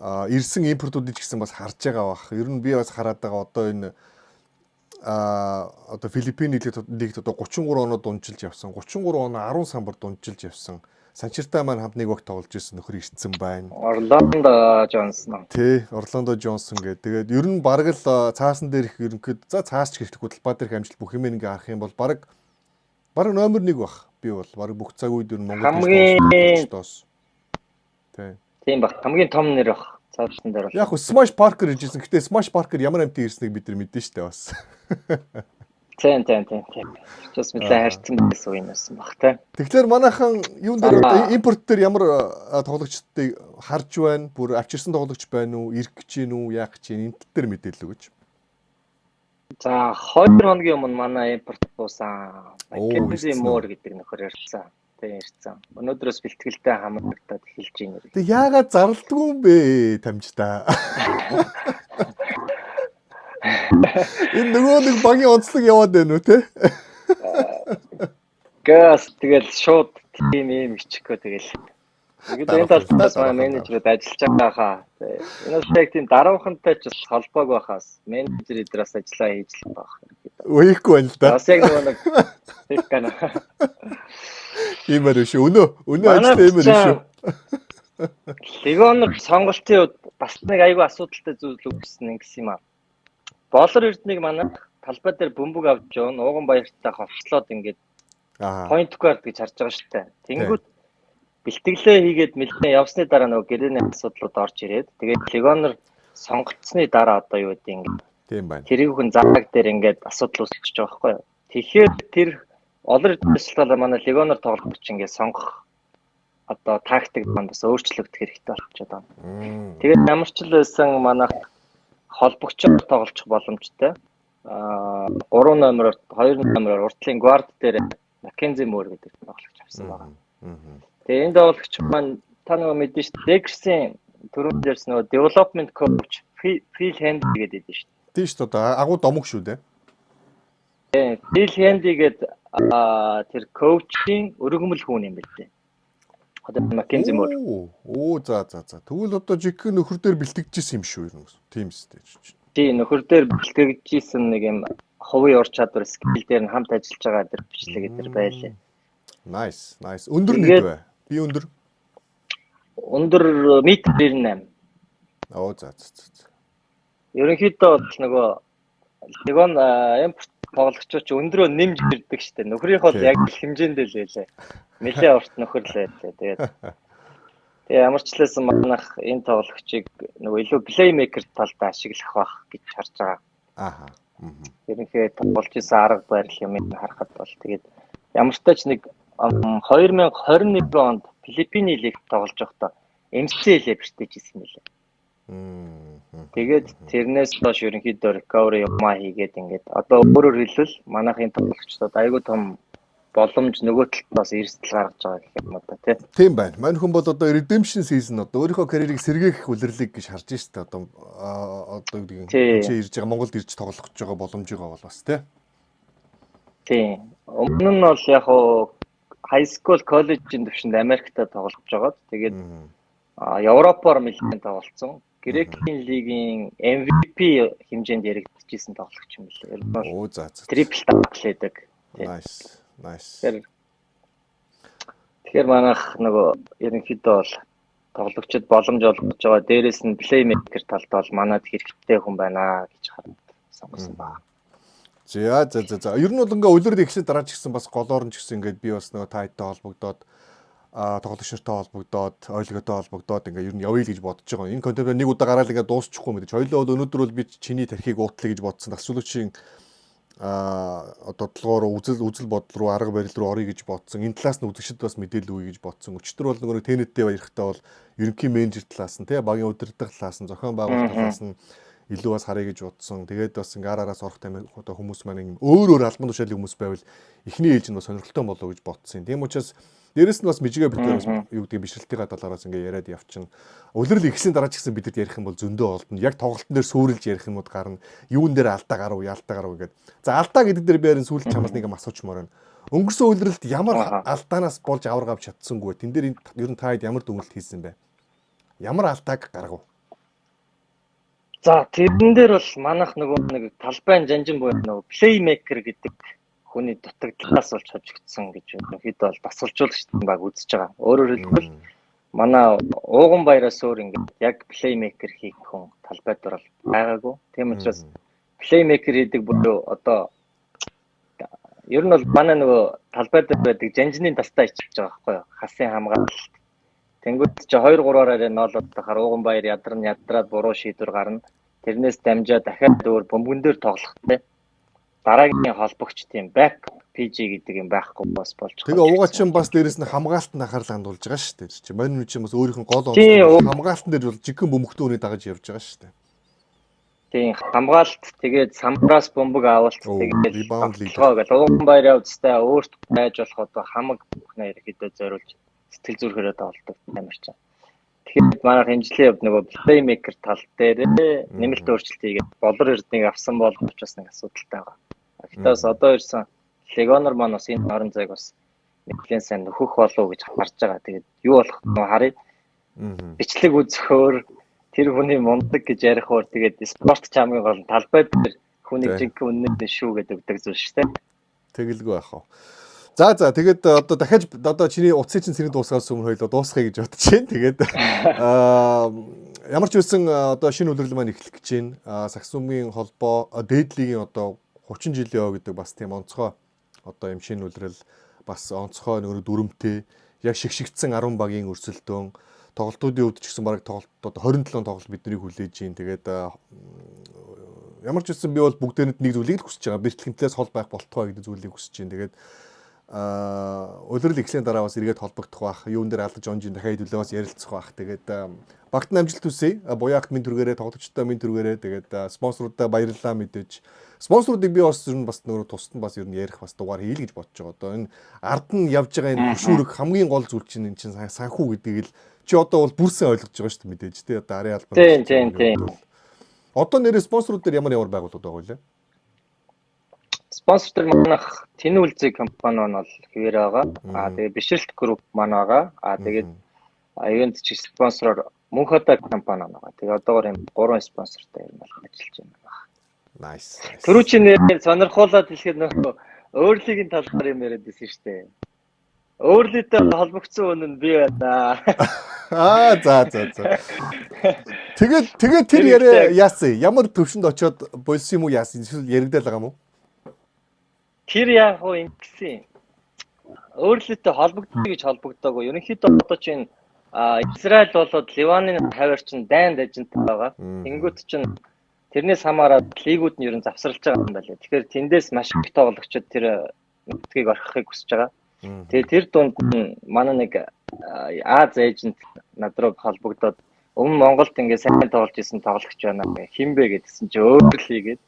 Ирсэн импортуудыг ч гэсэн бас харж байгаа бах. Ер нь би бас хараад байгаа, одоо энэ одоо Филиппин лигт одоо 33 оноо дунжилж явсан. 33 оноо 10 самбар дунжилж явсан. Санчиртай маань хамт нэг багт тоглож ирсэн нөхөр ирсэн байна. Орландо Джонсон. Тий, Орландо Джонсон гэдэг. Тэгээд ер нь бараг л цаасан дээр их ерөнхийд за цаас ч хэрэглэхгүй, талбай дээрх амжилт бүх юм ингээ харах юм бол бараг номер 1 бах. Би бол бараг бүх цаг үед ер нь Монгол хамгийн Тий. Тийм баг. Хамгийн том нэр бах. Цаашсан дээр бол. Яг хөө Smash Parker ирж ирсэн. Гэтэ Smash Parker ямар амтын ирснийг бид нар мэдэн штэ бас. Тийм. Бас нэлээд харьцан байсан үе байсан баг те. Тэгэхээр манайхан юун дээр, одоо импорт дээр ямар тоглогчдыг харж байна? Бүр авчирсан тоглогч байна уу? Ирэх гэж гин үү? Яах гэж гин? Энэ тал дээр мэдээлэл өгөөч. За, 2 хоногийн өмнө манай импорт буусан. Маккензи Мөр гэдэг нөхөр ирсэн. Тийм, ирсэн. Өнөөдрөөс бэлтгэлтэй хамрагдаад эхэлж байна. Тэг яагаад зарлдгүй юм бэ, тамжтай? Энэ нөгөө нэг багийн онцлог яваад байна уу те? Газ тэгэл шууд тийм юм ичихгүй тэгэл. Тэгээд энэ талд бас манай менежерүүд ажиллаж байгаа хаа. Энэ бол яг тийм даруухантай ч бас холбоогүй байхаас менежер эдраас ажиллаа хийж л байх. Үеихгүй байна л да. Бас яг нөгөө нэг тэг гана. Иймэр шүү. Өнөө өнөө ажил иймэр шүү. Легонор сонголтын үед бас нэг айгүй асуудалтай зүйл үүссэн гэсэн юм аа. Болор Эрднийг манайх талбай дээр бөмбөг авч явна. Ууган баяртай ховчлоод ингээд point guard гэж харж байгаа шүү дээ. Тэнгүүд бэлтгэлээ хийгээд нэлээд явсны дараа нөгөө гэрээний асуудлууд орж ирээд, тэгээд легонор сонгогдсны дараа одоо юу гэдэг, ингээд Тийм байна. Тэрийг хүн зааг дээр ингээд асуудал үүсгэж байгаа байхгүй юу. Тэгэхээр тэр олон эрдэнэт манай легонор тоглогч ингээд сонгох одоо тактик маань бас өөрчлөгдөх хэрэгтэй болчиход байна. Тэгээд ямар ч л байсан манайх холбогчоор тоглох боломжтой. 3 номероор, 2 номероор уртлын guard дээр Маккензи Мөр гэдэг тоглогч авсан байгаа. Тэгээ энэ тоглогч маань та нөгөө мэдэн шүү дээ. Lakers-ийн түрүүнд ярьсан нөгөө development coach Phil Handy гэдэг шүү дээ. Тийм шүү дээ. Одоо агуу домог шүү дээ. Тийм. Phil Handy гэдэг тэр coach-ийн өргөмөл хүн юм байна лээ. Одоо Маккензи Мөр. Оо, за. Тэгвэл одоо жинхэнэ нөхөр дээр бэлтгэжсэн юм шүү ер нь. Тийм үстэй. Тийм, нөхөр дээр бэлтгэжсэн нэг юм хувийн ур чадвар, skill дээр нь хамт ажиллаж байгаа тэр бичлэг энэ байлээ. Nice, nice. Өндөр нийт бай. Би өндөр. Өндөр метр 98. Оо, за. Ерөнхийдөө бол нөгөө Легон импорт тоглогчид ч өндрөө нэмж ирдэг штэ. Нөхрийнх бол яг л хэмжээндээ л байлээ. Нэлээ урт нөхөр л байлээ. Тэгээд тэгээ ямар ч лээсэн манайх энэ тоглогчийг нөгөө илүү playmaker талдаа ашиглах байх гэж харж байгаа. Ерөнхийдөө тоглож исэн арга барил юм харахад бол тэгээд ямар ч тач нэг 2021 онд Филиппиний лиг тоглож байхдаа MCL-ээ бэртэж исэн мөлий. Тэгээд тэрнээс хойш ерөнхийдөө recovery юмаа хийгээд, ингээд одоо өөрөөр хэлбэл манайхын тоглогчдод айгүй том боломж, нөгөө талд бас эрсдэл гаргаж байгаа гэх юм одоо тий. Тийм байна. Мань хүн бол одоо redemption season, одоо өөрийнхөө карьерийг сэргээх улирлыг гэж харж штэ, одоо юу гэдэг нь, чи ирж байгаа, Монголд ирж тоглох гэж байгаа боломжийг бол бас тий. Тийм. Өмнө нь бол яг уу high school, коллежийн түвшинд Америкт тоглож байгаад, тэгээд Европоор нэлээд тоглолцсон. Грекийн лигийн MVP хэмжээнд яригдчихсэн тоглогч юм билээ. Оо, за. Triple double хийдэг. Nice. Nice. Тэгэхээр манайх нөгөө ерөнхийдөө бол тоглогчид боломж олгож байгаа. Дээрээс нь playmaker талд бол манад хэрэгтэй хүн байна гэж хараад сонгосон байна. За. Ер нь бол ингээ улирал ихсэн дараа ч гэсэн бас голоор нь ч гэсэн ингээд би бас нөгөө тайттай холбогдоод, тоглогч нартай холбогдоод, ойлготой холбогдоод ингээ ер нь явъя л гэж бодож байгаа. Энэ контент нэг удаа гараал ингээ дуусчихгүй мэдээж. Хоёлоо бол өнөөдөр бол би чиний тархийг уутлаа гэж бодсон. Тасчлуучин одоо толгоор үзэл бодол руу, арга барил руу орё гэж бодсон. Энэ талаас нь үзэгчд бас мэдээлэл өгье гэж бодсон. Өчтөр бол нөгөө тенеттэй баярхтаа бол ерөнхий менежер талаас нь, тий, багийн удирдах талаас нь, зохион байгуулалт талаас нь илүү бас харъя гэж бодсон. Тэгээд бас ингээ ар араас орох тамиг одоо хүмүүс маань юм өөр өөр албан тушаалын хүмүүс байвал эхний ээлж нь бас сонирхолтой болов гэж бодсон. Тийм учраас дээрэс нь бас мижигээ бид бас юу гэдэг, бишрэлтийн талаараас ингээ яриад явчихна. Улирал ихсэн дараа ч гэсэн бидэд ярих юм бол зөндөө олдно. Яг тоглолтын дээр сүрэлж ярих юмуд гарна. Юун дээр алдаа гарав, яалтаа гарав гэдэг. За, алдаа гэдэг дээр би харин сүүлд чамаас нэг юм асуучмаар байна. Өнгөрсөн улиралд ямар алдаанаас болж аварга авч чадсангүй. Тэн дээр ер нь та хэд ямар дүгнэлт хийсэн бэ? Ямар алдааг гаргав? За, тэрэн дээр бол манайх нөгөө нэг талбайн жанжин буюу нөгөө playmaker гэдэг хүний дутагдлаас болж хожигдсон гэж ерөнхийдөө бол дасгалжуулагчдын баг үзэж байгаа. Өөрөөр хэлбэл, манай Ууган баяраас өөр ингээд яг playmaker хийх хүн талбай дээр бол байгаагүй. Тийм учраас playmaker хийдэг буюу одоо ер нь бол манай нөгөө талбай дээр байдаг жанжины тастай ичиж байгаа байхгүй юу? Хасын хамгаалалт. Тэнгүүд чи 2 3-аар арай ноолоод тахаар Ууган баяр ядарна, ядраад буруу шийдвэр гарна. Тэрнээс дамжаад дахиад өөр бөмбөгөн дээр тоглох те. Дараагийн холбогч тийм back PG гэдэг юм байхгүй бас болж байгаа. Тэгээ уугаа чинь бас дээрэс нь хамгаалтанд анхаарал хандуулж байгаа шүү дээ. Чи мань чинь бас өөрийнх нь гол онцлог хамгаалтан дээр бол жигхэн бөмбөгтөө үний дагаж явж байгаа шүү дээ. Тийм, хамгаалт, тэгээд самбраас бөмбөг авалт, тэгээд rebound гэл Ууган баяр явцтай өөрт байж болох одоо хамаг бүхнээ ерөөхдөө зориулж сэтгэл зүрхээрээ тоглолдог амар чинь. Тэгэхээр манай хэмжлийн хувьд нөгөө playmaker тал дээр нэмэлт өөрчлөлт хийгээд Болор Эрднийг авсан боловч бас нэг асуудалтай байгаа. Гэхдээ бас одоо ирсэн Легонор маань бас энэ орон зайг бас нэлээд сайн нөхөх болов уу гэж харж байгаа. Тэгээд юу болох нь харъя. Бичлэг үзэхөөр тэр хүний мундаг гэж ярих өөр, тэгээд спорт ч хамгийн гол нь талбай дээр хүний жинхэнэ үнэн шүү гэдэг өгдөг зүйл шүү дээ. Тэгэлгүй байх уу. За, тэгээд одоо дахиад одоо чиний утсын чинь цэрэг дуусгаас өмнө хоёлоо дуусгая гэж бодож байна. Тэгээд ямар ч үсэн одоо шинэ улирал маань эхлэх гэж байна. Сагсумын холбоо дээд лигийн одоо 30 жилийн өө гэдэг бас тийм онцгой одоо юм шинэ улирал, бас онцгой нөгөө дүрмтэй яг шигшигдсэн 10 багийн өрсөлдөөн, тоглолтуудын хувьд ч гэсэн бараг тоглолт одоо 27 тоглолт биднийг хүлээж ийн. Тэгээд ямар ч үсэн би бол бүгдээрэнд нэг зүйлийг л хүсэж байгаа. Бэртлэгнтлээс хол байх болтугай гэдэг зүйлийг хүсэж байна. Тэгээд улирал эхлэлийн дараа бас эргээд холбогдох байх. Юун дээр алдаж онжин дахиад хэдүүлээ бас ярилцах байх. Тэгээд багт нь амжилт хүсье. Буяагт минь түргээрээ, тоглогчдод минь түргээрээ. Тэгээд спонсорудаа баярлалаа мэдээж. Спонсоруудыг би бас ер нь бас нөгөө тусад нь бас ер нь ярих бас дугаар хийл гэж бодож байгаа. Одоо энэ ард нь явж байгаа энэ хөшүүрэг хамгийн гол зүйл чинь энэ чинь санхүү гэдгийг л чи одоо бол бүрсэн ойлгож байгаа шүү дээ мэдээж тий. Одоо арын албан. Тийм. Одоо нэрээ спонсорууд дээр ямар ямар байгууллагууд байгаа вэ? Спонсор дээр манайх Тэнүүлзэг компани маань бол хэвээр байгаа. Аа, тэгээ Бишрэлт групп маань байгаа. Аа, тэгээд ивент чи спонсороор Мөнхөдө компани маань байгаа. Тэгээ одоогор юм 3 спонсортой юм бол ажиллаж байна. Nice. Түрүү чи нэр сонирхуулаад хэлэхэд нөгөө өөрлөгийн талаар юм яриад байсан шүү дээ. Өөрлөдөө холбогдсон хүн нь би байна. Аа, за. Тэгээд тэр яриа яасан? Ямар төвшөнд очиод болсон юм уу, яасан? Эсвэл яригдал байгаа юм уу? Тэр яг хуу ингэсэн. Өөрлөдөө холбогдсон гэж холбогдоогүй. Ерөнхийдөө одоо чинь Израиль болоод Ливаны хавар чинь дайн дажинтай байгаа. Тэнгүүт чинь тэрнээс хамаарат лигүүд нь ер нь завсарлаж байгаа юм байна лээ. Тэгэхээр тэндээс маш их тоглогчид тэр нутгийг орхихыг хүсэж байгаа. Тэгээ тэр дунд нь манай нэг Аз эйжент над руу холбогдоод өмнө Монголд ингээ сайн тоглож исэн тоглогч байна. Хин бэ гэдгсэн чи өөр лигээд.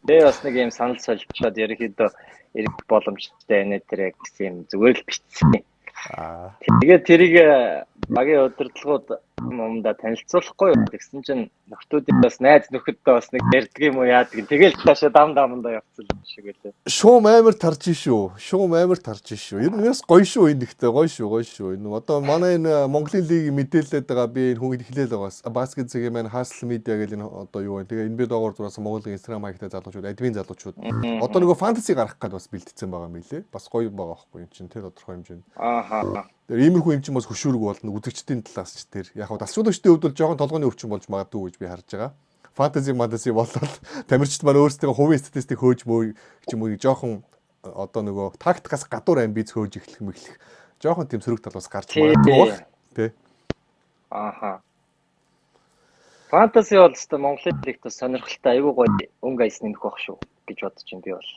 Тэгээ бас нэг юм санал солилцоод ерөнхийдөө ирэх боломжтой байна тэр гэсэн юм зүгээр л бичсэн. Тэгээд тэрийг багийн удирдлагууд умдаа танилцуулахгүй юу гэсэн чинь нөхдүүдийн бас найз нөхөдтэй бас нэг ярьдаг юм уу яадаг. Тэгэл цаашаа дам дамандаа явцсан юм шиг үлээ. Шуум амар тарж шүү. Шуум амар тарж шүү. Ер нь бас гоё шүү энэ ихтэй гоё шүү, гоё шүү. Энэ одоо манай энэ Монголын лигийн мэдээлэлээд байгаа би энэ хүн хэлээл байгаас. Баскет зэгийн маань Hustle Media гэл энэ одоо юу вэ? Тэгээ энэ би доогоор зураас Монголын Instagram хаягтай залуучууд, админ залуучууд одоо нөгөө фэнтези гаргах гээд бас бэлтгэсэн байгаа юм билээ. Бас гоё байгаа байхгүй юм чинь тэр тодорхой хэмжээнд. Ааха. Тэр иймэрхүү юм чинь бас хөшүүрэг болно үзэгчдийн талаас ч тэр. Яг хав дасгалжуулагчдын хувьд бол жоохон толгойн өвчин болж магадгүй гэж би харж байгаа. Фэнтези мантези болоод тамирчид маань өөрсдөө хувийн статистик хөөж мөө ч юм уу жоохон одоо нөгөө тактикаас гадуур амбиц хөөж эхлэх мэхлэх жоохон тийм сөрөг тал бас гарч магадгүй баг тий. Ааха. Фэнтези бол өстой Монголын лигт сонирхолтой айгүй гоё өнгө аяс нэмэх байх шүү гэж бодож байна би бол.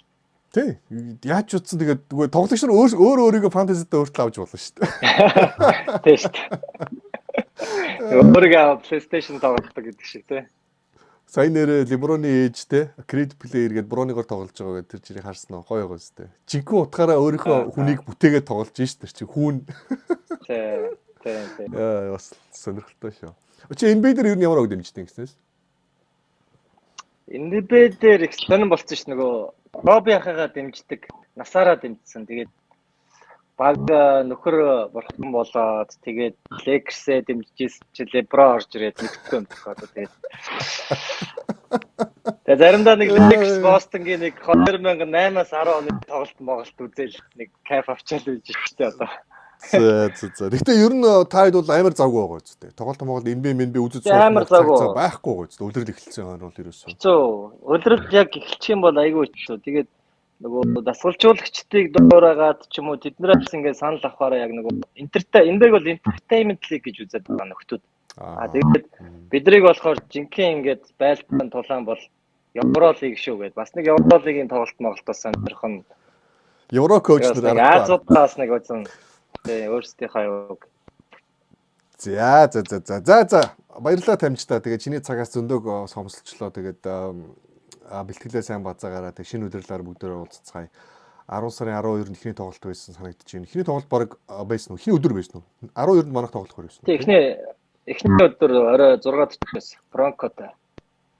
Тий. Яаж ч утсан тэгээд үгүй тоглогч нар өөр өөрийгөө фэнтезитэй өөртөө авч болно шүү дээ. Тий шүү дээ. Өөрийгөө PlayStation тоглодог гэдэг шиг тий. Сая нэрээ LeBron-ы ээж те Creed player гэдээ Броныгоор тоглож байгаа гэдэг тэр чирийг харсан уу? Гоё гоё зү. Жинхэнэ утгаараа өөрийнхөө хүнийг бүтээгээд тоглож шít тэр чи хүүн. Тий. Тий, тий. Яа, бас сонирхолтой шүү. Чи NBA дээр ер нь ямар үг дэмждэг гэснээс? NBA дээр их сонирн болсон ш нөгөө Роби ахыгаа дэмждэг. Насаараа дэмжсэн. Тэгээд баг нөхөр бурхан болоод тэгээд Lakers-ээ дэмжижсэн чи LeBron орж ирээд нэгтгэв юм тохиолдол. Тэгээд Тэгээ заримдаа нэг Lakers Boston-гийн нэг 2008-аас 10 оны тоглолт Монголд үзэл нэг кайф авчаал байж штэ одоо. За за за. Гэхдээ ер нь та хэд бол амар завгүй байгаа үстэй. Тоглолт Монголд NBA MNB үзэж суух цаг байхгүй байгаа үстэй. Үлрэл эхэлсэн хойно бол ерөөсөө. Хэцүү. Үлрэл яг эхэлчих юм бол айгүй хэцүү. Тэгээд нөгөө дасгалжуулагчдыг дуурайгаад ч юм уу тэднээс ингээд санал авахаараа яг нөгөө энтертэй бол entertainment league гэж үзээд байгаа нөхдүүд. Аа тэгээд бидрийг болохоор жинхэнэ ингээд байлдаан тулаан бол Евро лиг шүү гэд. Бас нэг Евро лигийн тоглолт Монголд бас сонирхон. Евро коуч нар Азиудаас нэг үзэн. Тэ өөрсдийнхөө юуг. За за за за за за баярлалаа тамжтай. Тэгээд чиний цагаас зөндөг сомсолчлоо. Тэгээд бэлтгэлээ сайн базаагаараа тэг шинэ удирлаар бүгдээрээ уулзцгаая. 10 сарын 12-нд эхний тоглолт байсан санагдаж байна. Эхний тоглолт баг байсан уу? Эхний өдөр байсан уу? 12-нд манайх тоглох байсан. Тэг эхний өдөр орой 6:40 байсан. Бронкотой.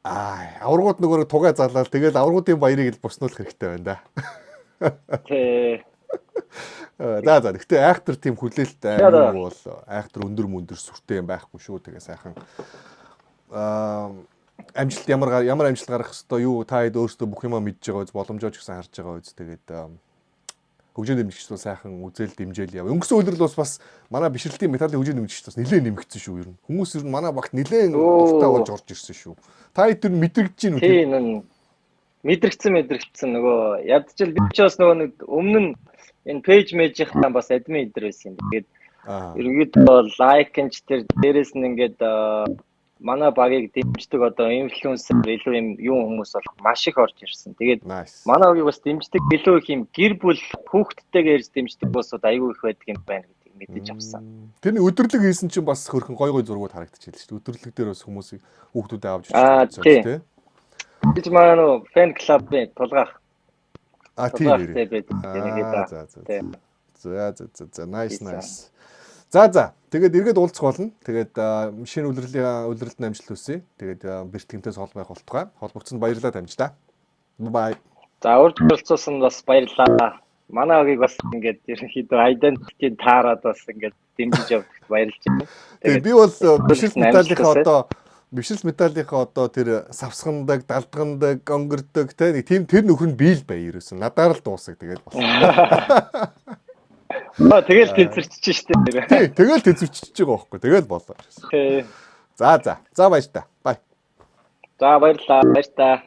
Аа, аваргууд нөгөө тугай залаад тэгэл аваргуудын баярыг л буснуулах хэрэгтэй байна да. Тэ. За за. Гэхдээ айхтар тийм хүлээлт юм бол айхтар өндөр мөндөр сүртэй юм байхгүй шүү. Тэгээ сайхан амжилт ямар ямар амжилт гаргах хэвээр юу та хэд өөрсдөө бүх юмаа мэдж байгаа үз боломжоо ч гэсэн харж байгаа үз тэгээд хөгжөөн дэмжигч бол сайхан үзэл дэмжээл яв. Өнгөрсөн үлрэл бас манай бишрэлтийн металлын хөгжөөн дэмжигч бас нэлээд нэмэгдсэн шүү ер нь. Хүмүүс ер нь манай багт нэлээд дуртай болж орж ирсэн шүү. Та хэд ер нь мэдрэгдэж байна уу? Тийм мэдрэгдсэн нөгөө ядчил би ч бас нөгөө нэг өмнө нь энэ пэйж мэйжийнхаа бас админ эдэр байсан юм. Тэгээд ерөнхийдөө лайк энэ тэр дээрээс нь ингээд манай багийг дэмждэг одоо инфлюенсер илүү юм юм хүмүүс бол маш их орж ирсэн. Тэгээд манай багийг бас дэмждэг илүү их юм гэр бүл хүүхдтэйгээ ирж дэмждэг босууд айгүй их байдаг юм байна гэдгийг мэдэж авсан. Тэрний өдөрлөг хийсэн чинь бас хөрхэн гой гой зургууд харагдчихлээ шүү дээ. Өдөрлөг дээр бас хүмүүсийг хүүхдүүдээ авч ирсэн тийм. Бид манай нөө фэн клубын тулгаах. А тийм нэрээ. За за. За за за nice nice. За за. Тэгээд эргээд уулзах болно. Тэгээд шинэ үлрэлийн үлрэлт амжилт хүсье. Тэгээд бэртгэнтэй сол байх болтугай. Холбогдсонд баярлалаа тамжтай. Bye. За урьд оролцуулсан бас баярлалаа. Манай багийг бас ингээд ерөнхийдөө identity таарад бас ингээд дэмжиж явдагт баярлж байна. Тэгээд би бол бишрэл металлынхаа одоо бишрэл металлынхаа одоо тэр савсгандаг, далдгандаг, онгордог те нэг тийм тэр нөхөр нь би л бай ерөөсөн. Надаар л дуусаг тэгээд болсон. Аа тэгэл тэнцвэрчиж штэ. Тий, тэгэл тэнцвэрчиж байгаа байхгүй. Тэгэл болоо. Тий. За за. За баяр та. Бай. За баярлалаа. Баяр та.